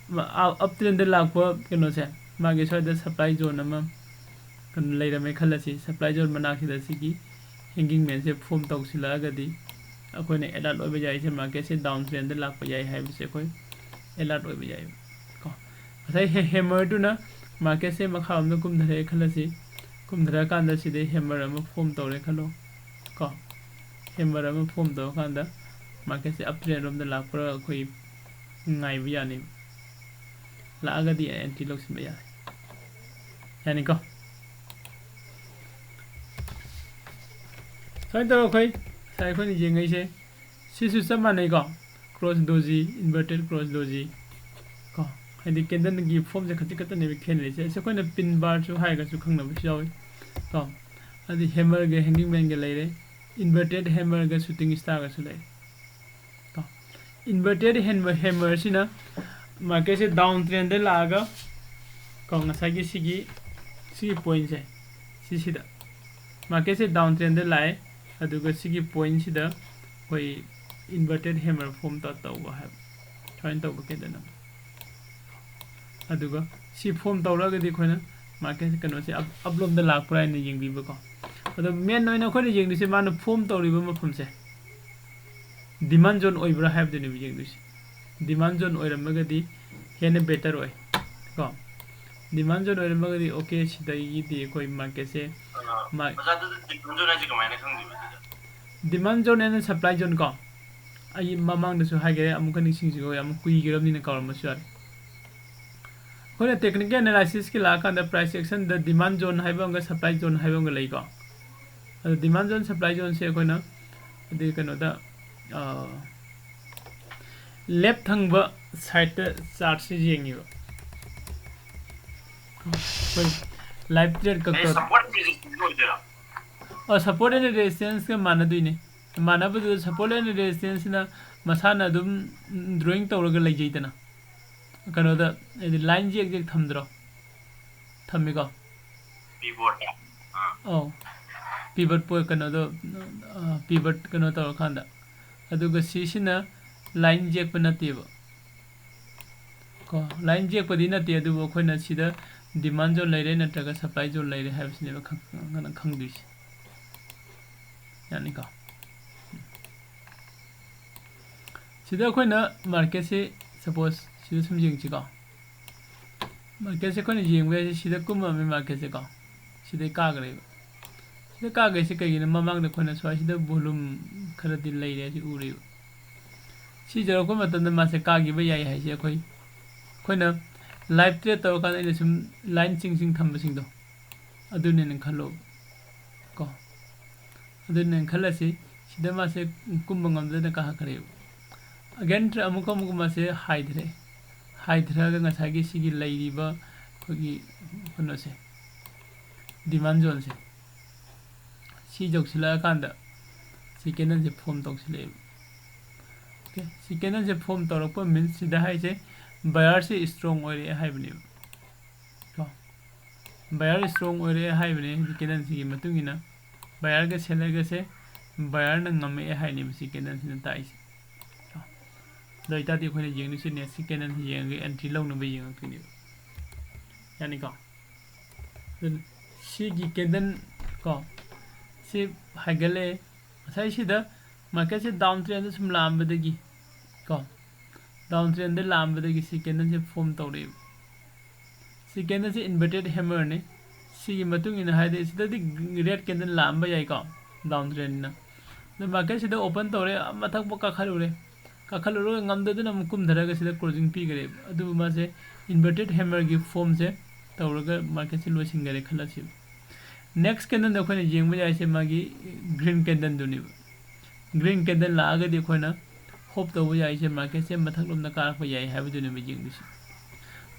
ꯃ-, ꯑ-, ꯑꯞ ꯇ꯭ꯔꯦꯟꯗ ꯂꯥꯛꯄ ꯀꯩꯅꯣꯁꯦ, ꯃꯥꯒꯤ ꯁ꯭ꯋꯥꯏꯗ ꯁꯄ꯭ꯂꯥꯏ ꯖꯣꯟ ꯑꯃ ꯀꯩꯅꯣ ꯂꯩꯔꯝꯃꯦ ꯈꯜꯂꯁꯤ꯫ ꯁꯄ꯭ꯂꯥꯏ ꯖꯣꯟ ꯃꯅꯥꯛꯁꯤꯗ ꯁꯤꯒꯤ ꯍꯦꯡꯒꯤꯡ ꯃꯦꯟꯁꯦ ꯐꯣꯝ ꯇꯧꯁꯤꯜꯂꯛꯑꯒꯗꯤ ꯑꯩꯈꯣꯏꯅ ꯑꯦꯂꯔꯠ ꯑꯣꯏꯕ ꯌꯥꯏꯁꯦ, ꯃꯥꯔꯀꯦꯠꯁꯦ ꯗꯥꯎꯟ ꯇ꯭ꯔꯦꯟꯗ ꯂꯥꯛꯄ ꯌꯥꯏ ꯍꯥꯏꯕꯁꯦ ꯑꯩꯈꯣꯏ ꯑꯦꯂꯔꯠ ꯑꯣꯏꯕ ꯌꯥꯏꯕ ꯀꯣ꯫ ꯉꯁꯥꯏ ꯍꯦ-, ꯍꯦꯃꯔꯗꯨꯅ ꯃꯥꯔꯀꯦꯠꯁꯦ ꯃꯈꯥꯔꯣꯝꯗ ꯀꯨꯝꯊꯔꯛꯑꯦ ꯈꯜꯂꯁꯤ꯫ ꯀꯨꯝꯊꯔꯛꯑꯀꯥꯟꯗ ꯁꯤꯗꯩ ꯍꯦꯃꯔ ꯑꯃ ꯐꯣꯝ ꯇꯧꯔꯦ ꯈꯜꯂꯣ ꯀꯣ꯫ ꯍꯦꯃꯔ ꯑꯃ ꯐꯣꯝ ꯇꯧꯔꯀꯥꯟꯗ ꯃꯥꯔꯀꯦꯠꯁꯦ ꯑꯞ ꯇ꯭ꯔꯦꯟ ꯔꯣꯝꯗ ꯂꯥꯛꯄ꯭ꯔꯥ ꯑꯩꯈꯣꯏ ꯉꯥꯏꯕ ꯌꯥꯅꯦꯕ꯫ ꯂꯥꯛꯑꯒꯗꯤ ꯑꯦꯟꯇ꯭ꯔꯤ ꯂꯧꯁꯤꯟꯕ ꯌꯥꯔꯦ꯫ ꯌꯥꯅꯤꯀꯣ? ꯁꯨꯃꯥꯏꯅ ꯇꯧꯔꯒ ꯑꯩꯈꯣꯏ ꯉꯁꯥꯏ ꯑꯩꯈꯣꯏꯅ ꯌꯦꯡꯉꯛꯏꯁꯦ ꯁꯤꯁꯨ ꯆꯞ ꯃꯥꯟꯅꯩꯀꯣ꯫ Cross ꯗꯣꯖꯤ, ꯏꯟꯚꯔꯇꯦꯠ cross ꯗꯣꯖꯤ꯫ ꯍꯥꯏꯗꯤ candleꯒꯤ formꯁꯦ ꯈꯖꯤꯛ ꯈꯛꯇꯅꯦꯕ ꯈꯦꯠꯅꯔꯤꯁꯦ꯫ ꯑꯁꯤ ꯑꯩꯈꯣꯏꯅ pin barꯁꯨ ꯍꯥꯏꯔꯒꯁꯨ ꯈꯪꯅꯕꯁꯨ ꯌꯥꯎꯏ ꯀꯣ꯫ ꯑꯗꯩ hammerꯒ hanging manꯒ ꯂꯩꯔꯦ, inverted hammerꯒ shooting starꯒꯁꯨ ꯂꯩꯔꯦ ꯀꯣ꯫ Inverted hammer, hammerꯁꯤꯅ marketꯁꯦ down trendꯗ ꯂꯥꯛꯑꯒ ꯀꯣ, ꯉꯁꯥꯏꯒꯤ ꯁꯤꯒꯤ, ꯁꯤꯒꯤ pointꯁꯦ, ꯁꯤꯁꯤꯗ marketꯁꯦ down trendꯗ ꯂꯥꯛꯑꯦ, ꯑꯗꯨꯒ ꯁꯤꯒꯤ pointꯁꯤꯗ ꯑꯩꯈꯣꯏ inverted hammer form ꯇꯧ-, ꯇꯧꯕ ꯍꯥꯏꯕ, ꯁꯨꯃꯥꯏꯅ ꯇꯧꯕ candle ꯑꯃ꯫ ꯑꯗꯨꯒ ꯁꯤ form ꯇꯧꯔꯒꯗꯤ ꯑꯩꯈꯣꯏꯅ marketꯁꯦ ꯀꯩꯅꯣꯁꯦ up, upꯂꯣꯝꯗ ꯂꯥꯛꯄ꯭ꯔꯥ ꯍꯥꯏꯅ ꯌꯦꯡꯕꯤꯕꯀꯣ꯫ ꯑꯗꯣ main ꯑꯣꯏꯅ ꯑꯩꯈꯣꯏꯅ ꯌꯦꯡꯗꯣꯏꯁꯦ ꯃꯥꯅ form ꯇꯧꯔꯤꯕ ꯃꯐꯝꯁꯦ, demand zone ꯑꯣꯏꯕ꯭ꯔꯥ ꯍꯥꯏꯕꯗꯨꯅꯦꯕ ꯌꯦꯡꯗꯣꯏꯁꯦ꯫ Demand zone ꯑꯣꯏꯔꯝꯃꯒꯗꯤ ꯍꯦꯟꯅ better ꯑꯣꯏ ꯀꯣ꯫ Demand zone ꯑꯣꯏꯔꯝꯃꯒꯗꯤ okay, ꯁꯤꯗꯒꯤꯗꯤ ꯑꯩꯈꯣꯏ marketꯁꯦ ꯑꯥ, ꯃꯥ- ꯑꯣꯖꯥ, ꯑꯗꯨꯗꯤ demand zone ꯍꯥꯏꯁꯦ ꯀꯃꯥꯏꯅ ꯈꯪꯗꯣꯏꯕ ꯑꯗꯨꯗꯤ? Demand zone and supply zone ꯀꯣ, ꯑꯩ ꯃꯃꯥꯡꯗꯁꯨ ꯍꯥꯏꯈ꯭ꯔꯦ, ꯑꯃꯨꯛꯀ ꯅꯤꯡꯁꯤꯡꯁꯤꯀꯣ, ꯌꯥꯝ ꯀꯨꯏꯈ꯭ꯔꯕꯅꯤꯅ ꯀꯥꯎꯔꯝꯕꯁꯨ ꯌꯥꯔꯦ꯫ ꯑꯩꯈꯣꯏꯅ technical analysisꯀꯤ ꯂꯥꯛꯑꯀꯥꯟꯗ price actionꯗ demand zone ꯍꯥꯏꯕ ꯑꯃꯒ supply zone ꯍꯥꯏꯕ ꯑꯃꯒ ꯂꯩꯀꯣ꯫ ꯑꯗꯣ demand zone, supply zoneꯁꯦ ꯑꯩꯈꯣꯏꯅ ꯑꯗꯩ ꯀꯩꯅꯣꯗ, ꯑꯥ, left ꯊꯪꯕ sideꯇ chartꯁꯦ ꯌꯦꯡꯉꯤꯕ꯫ ꯑꯩꯈꯣꯏ live trade ꯑꯩ ꯀꯛꯄ support resistance ꯑꯣꯏꯗꯣꯏꯔꯥ? ꯑ, support and resistanceꯀ ꯃꯥꯟꯅꯗꯣꯏꯅꯦ꯫ ꯃꯥꯟꯅꯕꯗꯨꯗ support and resistanceꯁꯤꯅ ꯃꯁꯥꯅ ꯑꯗꯨꯝ drawing ꯇꯧꯔꯒ ꯂꯩꯖꯩꯗꯅ꯫ ꯀꯩꯅꯣꯗ ꯍꯥꯏꯗꯤ line ꯖꯦꯛ ꯖꯦꯛ ꯊꯝꯗ꯭ꯔꯣ? ꯊꯝꯃꯤꯀꯣ? Pivot꯫ ꯑꯥ꯫ ꯑꯧ꯫ Pivot point ꯀꯩꯅꯣꯗꯣ, ꯑ, pivot ꯀꯩꯅꯣ ꯇꯧꯔꯀꯥꯟꯗ꯫ ꯑꯗꯨꯒ ꯁꯤꯁꯤꯅ line ꯖꯦꯛꯄ ꯅꯠꯇꯦꯕ꯫ ꯀꯣ, line ꯖꯦꯛꯄꯗꯤ ꯅꯠꯇꯦ, ꯑꯗꯨꯕꯨ ꯑꯩꯈꯣꯏꯅ ꯁꯤꯗ demand zone ꯂꯩꯔꯦ ꯅꯠꯇ꯭ꯔꯒ supply zone ꯂꯩꯔꯦ ꯍꯥꯏꯕꯁꯤꯅꯦꯕ ꯈꯪ-, ꯈꯪꯗꯣꯏꯁꯦ꯫ ꯌꯥꯅꯤꯀꯣ? ꯁꯤꯗ ꯑꯩꯈꯣꯏꯅ marketꯁꯦ, suppose, ꯁꯤꯗ ꯁꯨꯝ ꯌꯦꯡꯁꯤꯀꯣ꯫ Marketꯁꯦ ꯑꯩꯈꯣꯏꯅ ꯌꯦꯡꯕ ꯌꯥꯏꯁꯦ, ꯁꯤꯗ ꯀꯨꯝꯃꯝꯃꯦ marketꯁꯦꯀꯣ꯫ ꯁꯤꯗꯩ ꯀꯥꯈ꯭ꯔꯦꯕ꯫ ꯁꯤꯗ ꯀꯥꯈ꯭ꯔꯤꯁꯦ ꯀꯩꯒꯤꯅꯣ? ꯃꯃꯥꯡꯗ ꯑꯩꯈꯣꯏꯅ ꯁ꯭ꯋꯥꯏꯁꯤꯗ volume ꯈꯔꯗꯤ ꯂꯩꯔꯦ ꯍꯥꯏꯁꯦ ꯎꯔꯦꯕ꯫ ꯁꯤ ꯌꯧꯔꯛꯄ ꯃꯇꯝꯗ ꯃꯥꯁꯦ ꯀꯥꯈꯤꯕ ꯌꯥꯏ ꯍꯥꯏꯁꯦ ꯑꯩꯈꯣꯏ, ꯑꯩꯈꯣꯏꯅ live trade ꯇꯧꯔꯀꯥꯟꯗ ꯑꯩꯅ ꯁꯨꯝ line ꯆꯤꯡ ꯆꯤꯡ ꯊꯝꯕꯁꯤꯡꯗꯣ, ꯑꯗꯨꯅꯦꯅ ꯈꯜꯂꯣ ꯀꯣ꯫ ꯑꯗꯨꯅꯦꯅ ꯈꯜꯂꯁꯤ, ꯁꯤꯗ ꯃꯥꯁꯦ ꯀꯨꯝꯕ ꯉꯝꯗꯅ ꯀꯥꯈꯠꯈ꯭ꯔꯦꯕ꯫ Again ꯑꯃꯨꯛꯀ ꯑꯃꯨꯛꯀ ꯃꯥꯁꯦ ꯍꯥꯏꯊꯔꯛꯑꯦ꯫ ꯍꯥꯏꯊꯔꯒ ꯉꯁꯥꯏꯒꯤ ꯁꯤꯒꯤ ꯂꯩꯔꯤꯕ ꯑꯩꯈꯣꯏꯒꯤ ꯀꯩꯅꯣꯁꯦ, demand zoneꯁꯦ, ꯁꯤ ꯌꯧꯁꯤꯜꯂꯛꯑꯀꯥꯟꯗ ꯁꯤ candleꯁꯦ form ꯇꯧꯁꯤꯜꯂꯛꯑꯦꯕ꯫ Okay, ꯁꯤ candleꯁꯦ form ꯇꯧꯔꯛꯄ means ꯁꯤꯗ ꯍꯥꯏꯁꯦ buyerꯁꯦ strong ꯑꯣꯏꯔꯛꯑꯦ ꯍꯥꯏꯕꯅꯦꯕ꯫ ꯀꯣ, buyer strong ꯑꯣꯏꯔꯛꯑꯦ ꯍꯥꯏꯕꯅꯦ ꯍꯧꯖꯤꯛ candleꯁꯤꯒꯤ ꯃꯇꯨꯡ ꯏꯟꯅ꯫ Buyerꯒ sellerꯒꯁꯦ, buyerꯅ ꯉꯝꯃꯛꯑꯦ ꯍꯥꯏꯅꯦꯕ ꯁꯤ candleꯁꯤꯅ ꯇꯥꯛꯏꯁꯦ꯫ ꯀꯣ, ꯑꯗꯨ ꯑꯣꯏꯇꯥꯔꯗꯤ ꯑꯩꯈꯣꯏꯅ ꯌꯦꯡꯗꯣꯏꯁꯦ next candleꯁꯤ ꯌꯦꯡꯉꯒ entry ꯂꯧꯅꯕ ꯌꯦꯡꯉꯛꯇꯣꯏꯅꯦꯕ꯫ ꯌꯥꯅꯤꯀꯣ? ꯑꯗꯨꯅ ꯁꯤꯒꯤ candle ꯀꯣ, ꯁꯤ ꯍꯥꯏꯒꯠꯂꯛꯑꯦ꯫ ꯉꯁꯥꯏ ꯁꯤꯗ marketꯁꯦ down trendꯗ ꯁꯨꯝ ꯂꯥꯛꯑꯝꯕꯗꯒꯤ ꯀꯣ, down trendꯗ ꯂꯥꯛꯑꯝꯕꯗꯒꯤ ꯁꯤ candleꯁꯦ form ꯇꯧꯔꯛꯑꯦꯕ꯫ ꯁꯤ candleꯁꯦ inverted hammerꯅꯤ꯫ ꯁꯤꯒꯤ ꯃꯇꯨꯡ ꯏꯟꯅ ꯍꯥꯏꯗꯤ ꯁꯤꯗꯗꯤ red candle ꯂꯥꯛꯑꯝꯕ ꯌꯥꯏꯀꯣ, down trendꯅ꯫ ꯑꯗꯣ marketꯁꯤꯗ open ꯇꯧꯔꯦ, ꯃꯊꯛ ꯐꯥꯎ ꯀꯥꯈꯠꯂꯨꯔꯦ꯫ ꯀꯥꯈꯠꯂꯨꯔꯒ ꯉꯝꯗꯗꯨꯅ ꯑꯃꯨꯛ ꯀꯨꯝꯊꯔꯒ ꯁꯤꯗ closing ꯄꯤꯈ꯭ꯔꯦꯕ꯫ ꯑꯗꯨꯕꯨ ꯃꯥꯁꯦ inverted hammerꯒꯤ formꯁꯦ ꯇꯧꯔꯒ marketꯁꯦ ꯂꯣꯏꯁꯤꯟꯈꯔꯦ ꯈꯜꯂꯁꯦꯕ꯫ Next candleꯗ ꯑꯩꯈꯣꯏꯅ ꯌꯦꯡꯕ ꯌꯥꯏꯁꯦ ꯃꯥꯒꯤ green candleꯗꯨꯅꯦꯕ꯫ Green candle ꯂꯥꯛꯑꯒꯗꯤ ꯑꯩꯈꯣꯏꯅ hope ꯇꯧꯕ ꯌꯥꯏꯁꯦ marketꯁꯦ ꯃꯊꯛꯂꯣꯝꯗ ꯀꯥꯔꯛꯄ ꯌꯥꯏ ꯍꯥꯏꯕꯗꯨꯅꯦꯕ ꯌꯦꯡꯗꯣꯏꯁꯦ꯫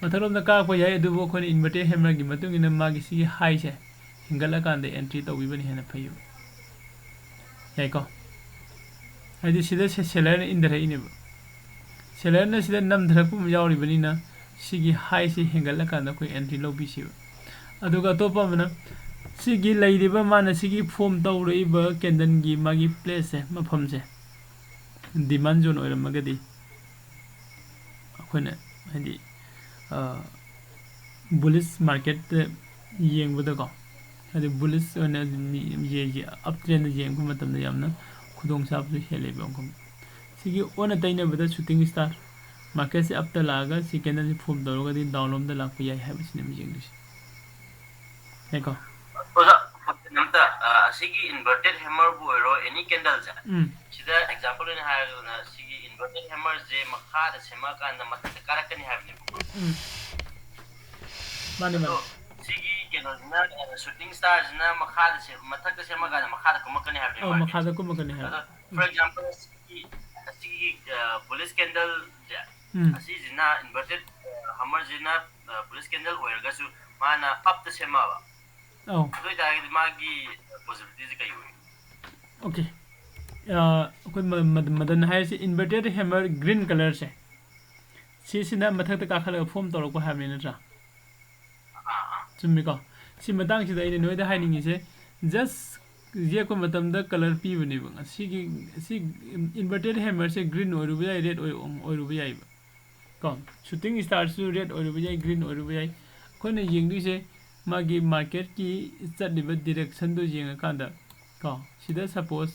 ꯃꯊꯛꯂꯣꯝꯗ ꯀꯥꯔꯛꯄ ꯌꯥꯏ, ꯑꯗꯨꯕꯨ ꯑꯩꯈꯣꯏꯅ inverted hammerꯒꯤ ꯃꯇꯨꯡ ꯏꯟꯅ ꯃꯥꯒꯤ ꯁꯤꯒꯤ highꯁꯦ ꯍꯦꯟꯒꯠꯂꯀꯥꯟꯗ entry ꯇꯧꯕꯤꯕꯅ ꯍꯦꯟꯅ ꯐꯩꯌꯦꯕ꯫ ꯌꯥꯏꯀꯣ? ꯍꯥꯏꯗꯤ ꯁꯤꯗ ꯁꯦ-, sellerꯅ ꯏꯟꯊꯔꯛꯏꯅꯦꯕ꯫ Sellerꯅ ꯁꯤꯗ ꯅꯝꯊꯔꯛꯄ ꯑꯃ ꯌꯥꯎꯔꯤꯕꯅꯤꯅ ꯁꯤꯒꯤ highꯁꯦ ꯍꯦꯟꯒꯠꯂꯀꯥꯟꯗ ꯑꯩꯈꯣꯏ entry ꯂꯧꯕꯤꯁꯦꯕ꯫ ꯑꯗꯨꯒ ꯑꯇꯣꯞꯄ ꯑꯃꯅ ꯁꯤꯒꯤ ꯂꯩꯔꯤꯕ ꯃꯥꯅ ꯁꯤꯒꯤ form ꯇꯧꯔꯛꯏꯕ candleꯒꯤ ꯃꯥꯒꯤ placeꯁꯦ, ꯃꯐꯝꯁꯦ demand zone ꯑꯣꯏꯔꯝꯃꯒꯗꯤ ꯑꯩꯈꯣꯏꯅ ꯍꯥꯏꯗꯤ, ꯑ, bullish marketꯇ ꯌꯦꯡꯕꯗꯀꯣ, ꯍꯥꯏꯗꯤ bullish ꯑꯣꯏꯅ ꯌꯦ-, ꯌꯦ-, uptrendꯗ ꯌꯦꯡꯕ ꯃꯇꯝꯗ ꯌꯥꯝꯅ ꯈꯨꯗꯣꯡꯆꯥꯕꯁꯨ ꯍꯦꯜꯂꯦꯕ꯫ ꯁꯤꯒꯤ ꯑꯣꯟꯅ ꯇꯩꯅꯕꯗ shooting star marketꯁꯦ upꯇ ꯂꯥꯛꯑꯒ ꯁꯤ candleꯁꯦ form ꯇꯧꯔꯒꯗꯤ down ꯂꯣꯝꯗ ꯂꯥꯛꯄ ꯌꯥꯏ ꯍꯥꯏꯕꯁꯤꯅꯦꯕ ꯌꯦꯡꯗꯣꯏꯁꯦ꯫ ꯌꯥꯏꯀꯣ? ꯑꯣꯖꯥ, ꯑꯝꯇ, ꯑ, ꯑꯁꯤꯒꯤ inverted hammerꯕꯨ ꯑꯣꯏꯔꯣ, any candleꯁꯦ, ꯎꯝ꯫ ꯁꯤꯗ example ꯑꯣꯏꯅ ꯍꯥꯏꯔꯒꯅ ꯁꯤꯒꯤ inverted hammerꯁꯦ ꯃꯈꯥꯗ ꯁꯦꯝꯃꯛꯑꯀꯥꯟꯗ ꯃꯊꯛꯇ ꯀꯥꯔꯛꯀꯅꯤ ꯍꯥꯏꯕꯅꯦꯕꯀꯣ꯫ ꯎꯝ꯫ ꯃꯥꯅꯦ, ꯑꯗꯣ ꯃꯥꯅꯦ꯫ ꯁꯤꯒꯤ ꯀꯩꯅꯣꯁꯤꯅ, ꯑ, shooting starꯁꯤꯅ ꯃꯈꯥꯗ ꯁꯦꯝ-, ꯃꯊꯛꯇ ꯁꯦꯝꯃꯀꯥꯟꯗ ꯃꯈꯥꯗ ꯀꯨꯝꯃꯛꯀꯅꯤ ꯍꯥꯏꯕꯅꯦꯕ ꯑꯧ, marketꯁꯦ꯫ ꯃꯈꯥꯗ ꯀꯨꯝꯃꯛꯀꯅꯤ ꯍꯥꯏꯕ꯫ ꯑꯗꯣ, for example, ꯁꯤꯒꯤ, ꯁꯤꯒꯤ, ꯑ, bullish candleꯁꯦ, ꯎꯝ꯫ ꯑꯁꯤꯁꯤꯅ inverted hammerꯁꯤꯅ bullish candle ꯑꯣꯏꯔꯒꯁꯨ ꯃꯥꯅ upꯇ ꯁꯦꯝꯃꯛꯑꯕ꯫ ꯑꯧ꯫ ꯑꯗꯨ ꯑꯣꯏꯇꯥꯔꯒꯗꯤ ꯃꯥꯒꯤ possibilityꯁꯦ ꯀꯩ ꯑꯣꯏ? Okay꯫ ꯑꯩꯈꯣꯏ ꯃ- ꯃ- ꯃꯗꯟ ꯍꯥꯏꯔꯤꯁꯦ inverted hammer green colourꯁꯦ, ꯁꯤꯁꯤꯅ ꯃꯊꯛꯇ ꯀꯥꯈꯠꯂꯒ form ꯇꯧꯔꯛꯄ ꯍꯥꯏꯕꯅꯤ ꯅꯠꯇ꯭ꯔꯥ? ꯆꯨꯝꯃꯤꯀꯣ? ꯁꯤ ꯃꯇꯥꯡꯁꯤꯗ ꯑꯩꯅ ꯅꯣꯏꯗ ꯍꯥꯏꯅꯤꯡꯉꯤꯁꯦ, just ꯌꯦꯛꯄ ꯃꯇꯝꯗ colour ꯄꯤꯕꯅꯦꯕ꯫ ꯉꯁꯤꯒꯤ ꯁꯤ inverted hammerꯁꯦ green ꯑꯣꯏꯔꯨꯕ ꯌꯥꯏ, red ꯑꯣꯏ- ꯑꯣꯏꯔꯨꯕ ꯌꯥꯏꯕ꯫ ꯀꯣ, shooting starꯁꯨ red ꯑꯣꯏꯔꯨꯕ ꯌꯥꯏ, green ꯑꯣꯏꯔꯨꯕ ꯌꯥꯏ꯫ ꯑꯩꯈꯣꯏꯅ ꯌꯦꯡꯗꯣꯏꯁꯦ ꯃꯥꯒꯤ marketꯀꯤ ꯆꯠꯂꯤꯕ directionꯗꯨ ꯌꯦꯡꯉꯀꯥꯟꯗ, ꯀꯣ, ꯁꯤꯗ suppose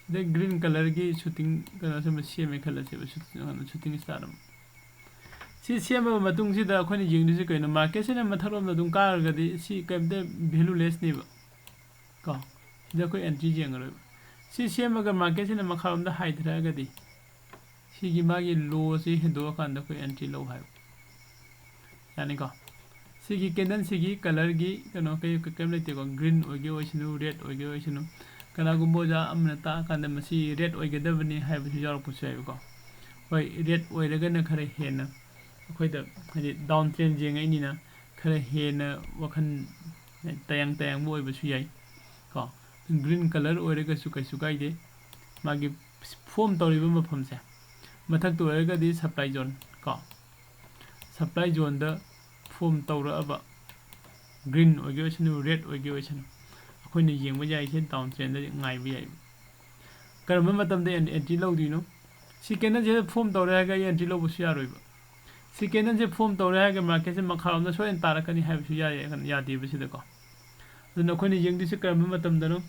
ꯁꯤꯗ green colourꯒꯤ shooting ꯀꯩꯅꯣꯁꯦ ꯑꯃ ꯁꯦꯝꯃꯦ ꯈꯜꯂꯁꯦꯕ, shooting, shooting star ꯑꯃ꯫ ꯁꯤ ꯁꯦꯝꯃꯕ ꯃꯇꯨꯡꯁꯤꯗ ꯑꯩꯈꯣꯏꯅ ꯌꯦꯡꯗꯣꯏꯁꯦ ꯀꯩꯅꯣ? Marketꯁꯤꯅ ꯃꯊꯛꯂꯣꯝꯗ ꯑꯗꯨꯝ ꯀꯥꯔꯒꯗꯤ ꯁꯤ ꯀꯩꯝꯇ valuelessꯅꯦꯕ꯫ ꯀꯣ, ꯁꯤꯗ ꯑꯩꯈꯣꯏ entry ꯌꯦꯡꯉꯔꯣꯏꯕ꯫ ꯁꯤ ꯁꯦꯝꯃꯒ marketꯁꯤꯅ ꯃꯈꯥꯔꯣꯝꯗ ꯍꯥꯏꯊꯔꯛꯑꯒꯗꯤ ꯁꯤꯒꯤ ꯃꯥꯒꯤ lowꯁꯤ ꯍꯦꯟꯗꯣꯛꯑꯀꯥꯟꯗ ꯑꯩꯈꯣꯏ entry ꯂꯧ ꯍꯥꯏꯕ꯫ ꯌꯥꯅꯤꯀꯣ? ꯁꯤꯒꯤ candleꯁꯤꯒꯤ colourꯒꯤ ꯀꯩꯅꯣ ꯀꯩ- ꯀꯩꯝ ꯂꯩꯇꯦꯀꯣ꯫ Green ꯑꯣꯏꯒꯦ ꯑꯣꯏꯁꯅꯨ, red ꯑꯣꯏꯒꯦ ꯑꯣꯏꯁꯅꯨ, ꯀꯅꯥꯒꯨꯝꯕ ꯑꯣꯖꯥ ꯑꯃꯅ ꯇꯥꯛꯑꯀꯥꯟꯗ ꯃꯁꯤ red ꯑꯣꯏꯒꯗꯕꯅꯤ ꯍꯥꯏꯕꯁꯨ ꯌꯥꯎꯔꯛꯄꯁꯨ ꯌꯥꯏꯕꯀꯣ꯫ ꯍꯣꯏ, red ꯑꯣꯏꯔꯒꯅ ꯈꯔ ꯍꯦꯟꯅ ꯑꯩꯈꯣꯏꯗ ꯍꯥꯏꯗꯤ down trend ꯌꯦꯡꯉꯛꯏꯅꯤꯅ ꯈꯔ ꯍꯦꯟꯅ ꯋꯥꯈꯜ ꯇꯌꯥꯡ ꯇꯌꯥꯡꯕ ꯑꯣꯏꯕꯁꯨ ꯌꯥꯏ ꯀꯣ꯫ Green colour ꯑꯣꯏꯔꯒꯁꯨ ꯀꯩꯁꯨ ꯀꯥꯏꯗꯦ꯫ ꯃꯥꯒꯤ form ꯇꯧꯔꯤꯕ ꯃꯐꯝꯁꯦ ꯃꯊꯛꯇ ꯑꯣꯏꯔꯒꯗꯤ supply zone ꯀꯣ, supply zoneꯗ form ꯇꯧꯔꯛꯑꯕ green ꯑꯣꯏꯒꯦ ꯑꯣꯏꯁꯅꯨ, red ꯑꯣꯏꯒꯦ ꯑꯣꯏꯁꯅꯨ, ꯑꯩꯈꯣꯏꯅ ꯌꯦꯡꯕ ꯌꯥꯏꯁꯦ down trendꯗ ꯉꯥꯏꯕ ꯌꯥꯏꯕ꯫ ꯀꯔꯝꯕ ꯃꯇꯝꯗ en- entry ꯂꯧꯗꯣꯏꯅꯣ? ꯁꯤ candleꯁꯦ form ꯇꯧꯔꯦ ꯍꯥꯏꯔꯒ ꯑꯩ entry ꯂꯧꯕꯁꯨ ꯌꯥꯔꯣꯏꯕ꯫ ꯁꯤ candleꯁꯦ form ꯇꯧꯔꯦ ꯍꯥꯏꯔꯒ marketꯁꯦ ꯃꯈꯥꯔꯣꯝꯗ ꯁꯣꯏꯗꯅ ꯇꯥꯔꯛꯀꯅꯤ ꯍꯥꯏꯕꯁꯨ ꯌꯥꯏ, ꯌꯥꯗꯦꯕ ꯁꯤꯗꯀꯣ꯫ ꯑꯗꯨꯅ ꯑꯩꯈꯣꯏꯅ ꯌꯦꯡꯗꯣꯏꯁꯦ ꯀꯔꯝꯕ ꯃꯇꯝꯗꯅꯣ?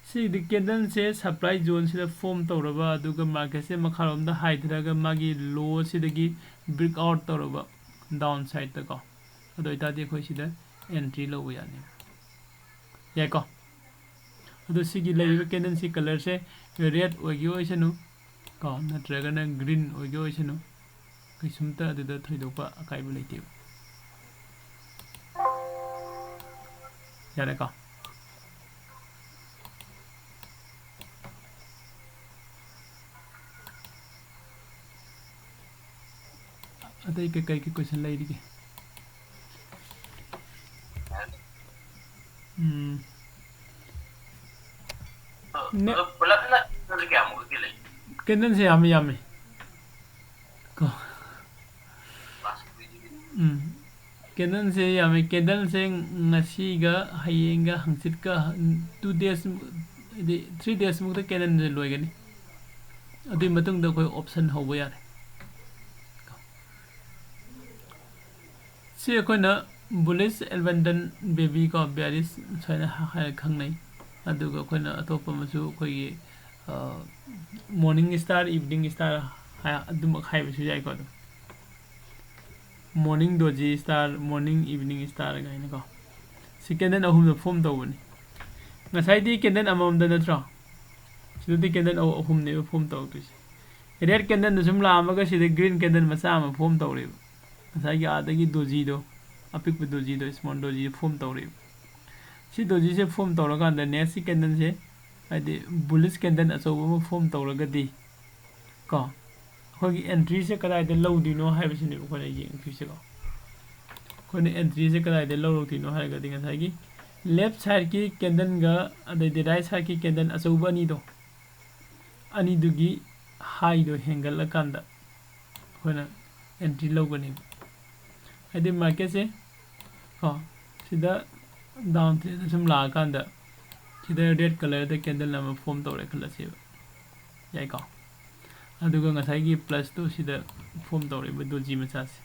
ꯁꯤꯗꯤ candleꯁꯦ supply zoneꯁꯤꯗ form ꯇꯧꯔꯕ, ꯑꯗꯨꯒ marketꯁꯦ ꯃꯈꯥꯔꯣꯝꯗ ꯍꯥꯏꯊꯔꯒ ꯃꯥꯒꯤ low ꯑꯁꯤꯗꯒꯤ break out ꯇꯧꯔꯕ down sideꯇꯀꯣ꯫ ꯑꯗꯨ ꯑꯣꯏꯇꯥꯔꯗꯤ ꯑꯩꯈꯣꯏ ꯁꯤꯗ entry ꯂꯧꯕ ꯌꯥꯅꯤ꯫ ꯌꯥꯏꯀꯣ? ꯑꯗꯣ ꯁꯤꯒꯤ ꯂꯩꯔꯤꯕ candleꯁꯤ colourꯁꯦ red ꯑꯣꯏꯒꯦ ꯑꯣꯏꯁꯅꯨ ꯀꯣ, ꯅꯠꯇ꯭ꯔꯒꯅ green ꯑꯣꯏꯒꯦ ꯑꯣꯏꯁꯅꯨ, ꯀꯩꯁꯨꯝꯇ ꯑꯗꯨꯗ ꯊꯣꯏꯗꯣꯛꯄ ꯑꯀꯥꯏꯕ ꯂꯩꯇꯦꯕ꯫ ꯌꯥꯔꯦꯀꯣ? ꯑꯇꯩ ꯀꯩꯀꯩꯒꯤ ꯀꯣꯏꯁꯟ ꯂꯩꯔꯤꯒꯦ? ꯎꯝ꯫ ꯅꯦ- ꯑꯗꯣ ꯄꯨꯂꯞꯅ ꯀꯦꯟꯗꯜꯁꯦ ꯀꯌꯥꯃꯨꯛꯀꯗꯤ ꯂꯩ? ꯀꯦꯟꯗꯜꯁꯦ ꯌꯥꯝꯃꯤ ꯌꯥꯝꯃꯤ ꯀꯣ꯫ ꯀ꯭ꯂꯥꯁ ꯀꯨꯏꯗ꯭ꯔꯤꯉꯩꯗ꯫ ꯎꯝ꯫ ꯀꯦꯟꯗꯜꯁꯦ ꯌꯥꯝꯃꯤ꯫ ꯀꯦꯟꯗꯜꯁꯦ ꯉꯁꯤꯒ ꯍꯌꯦꯡꯒ ꯍꯪꯆꯤꯠꯀ, ꯇꯨ ꯗꯦꯖ, ꯍꯥꯏꯗꯤ ꯊ꯭ꯔꯤ ꯗꯦꯖꯃꯨꯛꯇ ꯀꯦꯟꯗꯜꯁꯦ ꯂꯣꯏꯒꯅꯤ꯫ ꯑꯗꯨꯒꯤ ꯃꯇꯨꯡꯗ ꯑꯩꯈꯣꯏ ꯑꯣꯞꯁꯟ ꯍꯧꯕ ꯌꯥꯔꯦ꯫ ꯁꯤ ꯑꯩꯈꯣꯏꯅ bullish abundant baby ꯀꯣ, bearish ꯁꯨꯃꯥꯏꯅ ꯍꯥꯏꯔ ꯈꯪꯅꯩ꯫ ꯑꯗꯨꯒ ꯑꯩꯈꯣꯏꯅ ꯑꯇꯣꯞꯄ ꯑꯃꯁꯨ ꯑꯩꯈꯣꯏꯒꯤ morning star, evening star ꯑꯗꯨꯃꯛ ꯍꯥꯏꯕꯁꯨ ꯌꯥꯏꯀꯣ꯫ ꯑꯗꯨꯝ morning doji star, morning evening star ꯀꯥꯏꯅꯀꯣ꯫ ꯁꯤ ꯀꯦꯟꯗꯜ ꯑꯍꯨꯝꯗ ꯐꯣꯝ ꯇꯧꯕꯅꯤ꯫ ꯉꯁꯥꯏꯗꯤ ꯀꯦꯟꯗꯜ ꯑꯃꯃꯝꯗ ꯅꯠꯇ꯭ꯔꯣ? ꯁꯤꯗꯗꯤ ꯀꯦꯟꯗꯜ ꯑꯍꯨꯝꯅꯦꯕ ꯐꯣꯝ ꯇꯧꯔꯛꯇꯣꯏꯁꯦ꯫ ꯔꯦꯗ ꯀꯦꯟꯗꯜꯗ ꯁꯨꯝ ꯂꯥꯛꯑꯝꯃꯒ ꯁꯤꯗ ꯒ꯭ꯔꯤꯟ ꯀꯦꯟꯗꯜ ꯃꯆꯥ ꯑꯃ ꯐꯣꯝ ꯇꯧꯔꯦꯕ꯫ ꯉꯁꯥꯏꯒꯤ ꯑꯥꯗꯒꯤ ꯗꯣꯖꯤꯗꯣ, ꯑꯄꯤꯛꯄ ꯗꯣꯖꯤꯗꯣ, ꯁ꯭ꯃꯣꯜ ꯗꯣꯖꯤꯗꯣ ꯐꯣꯝ ꯇꯧꯔꯦꯕ꯫ ꯁꯤ ꯗꯣꯖꯤꯁꯦ ꯐꯣꯝ ꯇꯧꯔꯀꯥꯟꯗ ꯅꯦꯛꯁꯀꯤ ꯀꯦꯟꯗꯜꯁꯦ, ꯍꯥꯏꯗꯤ ꯕꯨꯂꯤꯁ ꯀꯦꯟꯗꯜ ꯑꯆꯧꯕ ꯑꯃ ꯐꯣꯝ ꯇꯧꯔꯒꯗꯤ ꯀꯣ, ꯑꯩꯈꯣꯏꯒꯤ ꯑꯦꯟꯇ꯭ꯔꯤꯁꯦ ꯀꯗꯥꯏꯗ ꯂꯧꯗꯣꯏꯅꯣ ꯍꯥꯏꯕꯁꯤꯅꯦꯕ ꯑꯩꯈꯣꯏꯅ ꯌꯦꯡꯗꯣꯏꯁꯦꯀꯣ꯫ ꯑꯩꯈꯣꯏꯅ ꯑꯦꯟꯇ꯭ꯔꯤꯁꯦ ꯀꯗꯥꯏꯗ ꯂꯧꯔꯛꯇꯣꯏꯅꯣ ꯍꯥꯏꯔꯒꯗꯤ ꯉꯁꯥꯏꯒꯤ ꯂꯦꯐ ꯁꯥꯏꯠꯀꯤ ꯀꯦꯟꯗꯜꯒ ꯑꯗꯩꯗꯤ ꯔꯥꯏꯠ ꯁꯥꯏꯠꯀꯤ ꯀꯦꯟꯗꯜ ꯑꯆꯧꯕ ꯑꯅꯤꯗꯣ, ꯑꯅꯤꯗꯨꯒꯤ ꯍꯥꯏꯗꯣ ꯍꯦꯟꯒꯠꯂꯀꯥꯟꯗ ꯑꯩꯈꯣꯏꯅ ꯑꯦꯟꯇ꯭ꯔꯤ ꯂꯧꯒꯅꯦꯕ꯫ ꯍꯥꯏꯗꯤ ꯃꯥꯔꯀꯦꯠꯁꯦ ꯀꯣ, ꯁꯤꯗ ꯗꯥꯎꯟ ꯇ꯭ꯔꯦꯟꯗ ꯁꯨꯝ ꯂꯥꯛꯑꯀꯥꯟꯗ ꯁꯤꯗ ꯔꯦꯗ ꯀꯂꯔꯗ ꯀꯦꯟꯗꯜ ꯑꯃ ꯐꯣꯝ ꯇꯧꯔꯦ ꯈꯜꯂꯁꯦꯕ, ꯌꯥꯏꯀꯣ? ꯑꯗꯨꯒ ꯉꯁꯥꯏꯒꯤ ꯄ꯭ꯂꯁꯇꯨ ꯁꯤꯗ ꯐꯣꯝ ꯇꯧꯔꯛꯏꯕ ꯗꯣꯖꯤ ꯃꯆꯥꯁꯦ,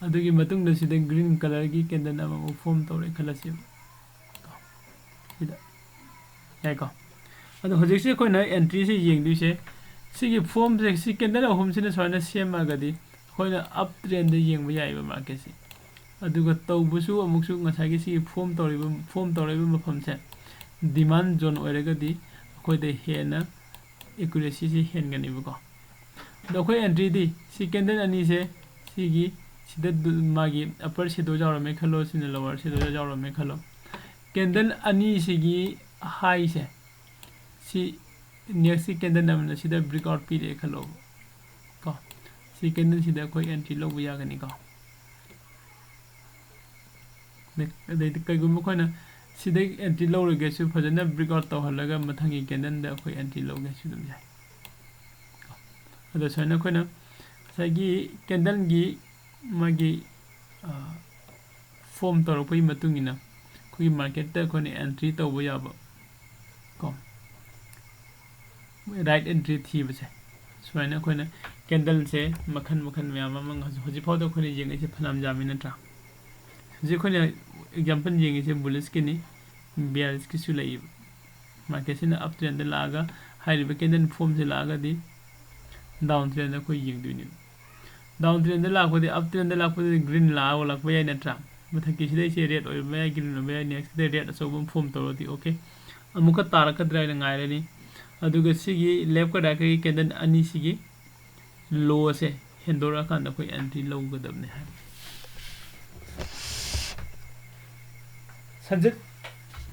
ꯑꯗꯨꯒꯤ ꯃꯇꯨꯡꯗ ꯁꯤꯗ ꯒ꯭ꯔꯤꯟ ꯀꯂꯔꯒꯤ ꯀꯦꯟꯗꯜ ꯑꯃꯃꯨꯛ ꯐꯣꯝ ꯇꯧꯔꯦ ꯈꯜꯂꯁꯦꯕ, ꯁꯤꯗ, ꯌꯥꯏꯀꯣ? ꯑꯗꯣ ꯍꯧꯖꯤꯛꯁꯦ ꯑꯩꯈꯣꯏꯅ ꯑꯦꯟꯇ꯭ꯔꯤꯁꯦ ꯌꯦꯡꯗꯣꯏꯁꯦ, ꯁꯤꯒꯤ ꯐꯣꯝꯁꯦ, ꯁꯤ ꯀꯦꯟꯗꯜ ꯑꯍꯨꯝꯁꯤꯅ ꯁꯨꯃꯥꯏꯅ ꯁꯦꯝꯃꯒꯗꯤ ꯑꯩꯈꯣꯏꯅ ꯑꯞ ꯇ꯭ꯔꯦꯟꯗ ꯌꯦꯡꯕ ꯌꯥꯏꯑꯕ ꯃꯥꯔꯀꯦꯠꯁꯦ꯫ ꯑꯗꯨꯒ ꯇꯧꯕꯁꯨ ꯑꯃꯨꯛꯁꯨ ꯉꯁꯥꯏꯒꯤ ꯁꯤꯒꯤ ꯐꯣꯝ ꯇꯧꯔꯤꯕ, ꯐꯣꯝ ꯇꯧꯔꯛꯏꯕ ꯃꯐꯝꯁꯦ ꯗꯤꯃꯥꯟ ꯖꯣꯟ ꯑꯣꯏꯔꯒꯗꯤ ꯑꯩꯈꯣꯏꯗ ꯍꯦꯟꯅ ꯑꯦꯀꯨꯔꯦꯁꯤꯁꯦ ꯍꯦꯟꯒꯅꯦꯕꯀꯣ꯫ ꯑꯗꯣ ꯑꯩꯈꯣꯏ ꯑꯦꯟꯇ꯭ꯔꯤꯗꯤ ꯁꯤ ꯀꯦꯟꯗꯜ ꯑꯅꯤꯁꯦ, ꯁꯤꯒꯤ, ꯁꯤꯗ ꯗꯨ-, ꯃꯥꯒꯤ ꯑꯞꯄꯔ ꯁꯦꯗꯣ ꯌꯥꯎꯔꯝꯃꯦ ꯈꯜꯂꯣ, ꯁꯤꯅ ꯂꯣꯋꯔ ꯁꯦꯗꯣ ꯌꯥꯎꯔꯝꯃꯦ ꯈꯜꯂꯣ꯫ ꯀꯦꯟꯗꯜ ꯑꯅꯤꯁꯤꯒꯤ ꯍꯥꯏꯁꯦ, ꯁꯤ ꯅꯦꯛꯁꯀꯤ ꯀꯦꯟꯗꯜ ꯑꯃꯅ ꯁꯤꯗ ꯕ꯭ꯔꯦꯛ ꯑꯥꯎꯠ ꯄꯤꯔꯛꯑꯦ ꯈꯜꯂꯣꯕ ꯀꯣ꯫ ꯁꯤ ꯀꯦꯟꯗꯜꯁꯤꯗ ꯑꯩꯈꯣꯏ ꯑꯦꯟꯇ꯭ꯔꯤ ꯂꯧꯕ ꯌꯥꯒꯅꯤꯀꯣ꯫ ꯑꯗꯩꯗꯤ ꯀꯩꯒꯨꯝꯕ ꯑꯩꯈꯣꯏꯅ ꯁꯤꯗꯩ ꯑꯦꯟꯇ꯭ꯔꯤ ꯂꯧꯔꯒꯁꯨ ꯐꯖꯅ ꯕ꯭ꯔꯦꯛ ꯑꯥꯎꯠ ꯇꯧꯍꯜꯂꯒ ꯃꯊꯪꯒꯤ ꯀꯦꯟꯗꯜꯗ ꯑꯩꯈꯣꯏ ꯑꯦꯟꯇ꯭ꯔꯤ ꯂꯧꯒꯦꯁꯨ ꯑꯗꯨꯝ ꯌꯥꯏ꯫ ꯑꯗꯣ ꯁꯨꯃꯥꯏꯅ ꯑꯩꯈꯣꯏꯅ ꯉꯁꯥꯏꯒꯤ ꯀꯦꯟꯗꯜꯒꯤ ꯃꯥꯒꯤ ꯐꯣꯝ ꯇꯧꯔꯛꯄꯒꯤ ꯃꯇꯨꯡ ꯏꯟꯅ ꯑꯩꯈꯣꯏꯒꯤ ꯃꯥꯔꯀꯦꯠꯇ ꯑꯩꯈꯣꯏꯅ ꯑꯦꯟꯇ꯭ꯔꯤ ꯇꯧꯕ ꯌꯥꯕ ꯀꯣ, ꯔꯥꯏꯠ ꯑꯦꯟꯇ꯭ꯔꯤ ꯊꯤꯕꯁꯦ꯫ ꯁꯨꯃꯥꯏꯅ ꯑꯩꯈꯣꯏꯅ ꯀꯦꯟꯗꯜꯁꯦ ꯃꯈꯜ ꯃꯈꯜ ꯃꯌꯥꯝ ꯑꯃ ꯍꯧꯖꯤꯛ ꯍꯧꯖꯤꯛ ꯐꯥꯎꯗ ꯑꯩꯈꯣꯏꯅ ꯌꯦꯡꯉꯛꯏꯁꯦ ꯐꯅꯌꯥꯝ ꯌꯥꯝꯃꯤ ꯅꯠꯇ꯭ꯔꯥ? ꯍꯧꯖꯤꯛ ꯑꯩꯈꯣꯏꯅ ꯑꯦꯛꯖꯥꯝꯄꯜ ꯌꯦꯡꯉꯤꯁꯦ ꯕꯨꯂꯤꯁꯀꯤꯅꯤ, ꯕꯤꯌꯥꯔꯤꯁꯀꯤꯁꯨ ꯂꯩꯌꯦꯕ꯫ ꯃꯥꯔꯀꯦꯠꯁꯤꯅ ꯑꯞ ꯇ꯭ꯔꯦꯟꯗ ꯂꯥꯛꯑꯒ ꯍꯥꯏꯔꯤꯕ ꯀꯦꯟꯗꯜ ꯐꯣꯝꯁꯦ ꯂꯥꯛꯑꯒꯗꯤ ꯗꯥꯎꯟ ꯇ꯭ꯔꯦꯟꯗ ꯑꯩꯈꯣꯏ ꯌꯦꯡꯗꯣꯏꯅꯦꯕ꯫ ꯗꯥꯎꯟ ꯇ꯭ꯔꯦꯟꯗ ꯂꯥꯛꯄꯗꯤ, ꯑꯞ ꯇ꯭ꯔꯦꯟꯗ ꯂꯥꯛꯄꯗꯗꯤ ꯒ꯭ꯔꯤꯟ ꯂꯥꯛꯑꯒ ꯂꯥꯛꯄ ꯌꯥꯏ ꯅꯠꯇ꯭ꯔꯥ? ꯃꯊꯛꯀꯤꯁꯤꯗꯩꯁꯦ ꯔꯦꯗ ꯑꯣꯏꯕ ꯌꯥꯏ, ꯒ꯭ꯔꯤꯟ ꯑꯣꯏꯕ ꯌꯥꯏ, ꯅꯦꯛꯁꯀꯤꯗ ꯔꯦꯗ ꯑꯆꯧꯕ ꯑꯃ ꯐꯣꯝ ꯇꯧꯔꯗꯤ ꯑꯣꯀꯦ꯫ ꯑꯃꯨꯛꯀ ꯇꯥꯔꯛꯀꯗ꯭ꯔꯥ ꯍꯥꯏꯅ ꯉꯥꯏꯔꯅꯤ꯫ ꯑꯗꯨꯒ ꯁꯤꯒꯤ ꯂꯦꯐꯀ ꯔꯥꯏꯠꯀꯒꯤ ꯀꯦꯟꯗꯜ ꯑꯅꯤꯁꯤꯒꯤ ꯂꯣꯁꯦ ꯍꯦꯟꯗꯣꯔꯛꯑꯀꯥꯟꯗ ꯑꯩꯈꯣꯏ ꯑꯦꯟꯇ꯭ꯔꯤ ꯂꯧꯒꯗꯕꯅꯦ ꯍꯥꯏꯕ꯫ ꯁꯟꯖꯤꯠ,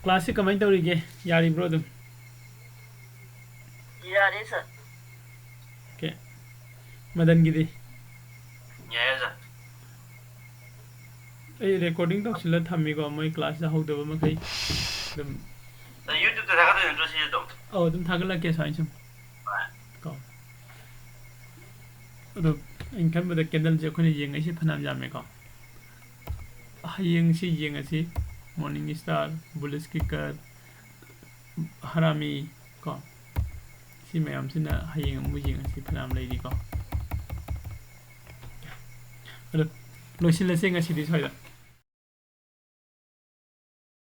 ꯀ꯭ꯂꯥꯁꯁꯤ ꯀꯃꯥꯏꯅ ꯇꯧꯔꯤꯒꯦ? ꯌꯥꯔꯤꯕ꯭ꯔꯣ ꯑꯗꯨꯝ? ꯌꯥꯔꯦ ꯁꯥꯔ꯫ ꯑꯣꯀꯦ꯫ ꯃꯗꯟꯒꯤꯗꯤ? ꯌꯥꯏꯌꯦ ꯁꯥꯔ꯫ ꯑꯩ ꯔꯦꯀꯣꯔꯗꯤꯡ ꯇꯧꯁꯤꯜꯂ ꯊꯝꯃꯤꯀꯣ, ꯃꯣꯏ ꯀ꯭ꯂꯥꯁ ꯌꯥꯎꯍꯧꯗꯕ ꯃꯈꯩ ꯑꯗꯨꯝ꯫ ꯁꯥꯔ, ꯌꯨꯇ꯭ꯌꯨꯕꯇ ꯊꯥꯒꯠꯇꯣꯏ ꯅꯠꯇ꯭ꯔꯣ ꯁꯤꯁꯦ ꯑꯗꯨꯝ? ꯑꯧ, ꯑꯗꯨꯝ ꯊꯥꯒꯠꯂꯛꯀꯦ ꯁꯨꯃꯥꯏꯅ ꯁꯨꯝ꯫ ꯀꯣ꯫ ꯑꯗꯣ ꯑꯩꯅ ꯈꯟꯕꯗ ꯀꯦꯟꯗꯜꯁꯦ ꯑꯩꯈꯣꯏꯅ ꯌꯦꯡꯉꯛꯏꯁꯦ ꯐꯅꯌꯥꯝ ꯌꯥꯝꯃꯦꯀꯣ꯫ ꯍꯌꯦꯡꯁꯤ ꯌꯦꯡꯉꯁꯤ, ꯃꯣꯔꯅꯤꯡ ꯁ꯭ꯇꯥꯔ, ꯕꯨꯂꯤꯁ ꯀꯤꯀꯔ, ꯍꯔꯥꯃꯤ ꯀꯣ, ꯁꯤ ꯃꯌꯥꯝꯁꯤꯅ ꯍꯌꯦꯡ ꯑꯃꯨꯛ ꯌꯦꯡꯉꯁꯤ, ꯐꯅꯌꯥꯝ ꯂꯩꯔꯤꯀꯣ꯫ ꯑꯗꯣ ꯂꯣꯏꯁꯤꯜꯂꯁꯦ ꯉꯁꯤꯗꯤ ꯁ꯭ꯋꯥꯏꯗ꯫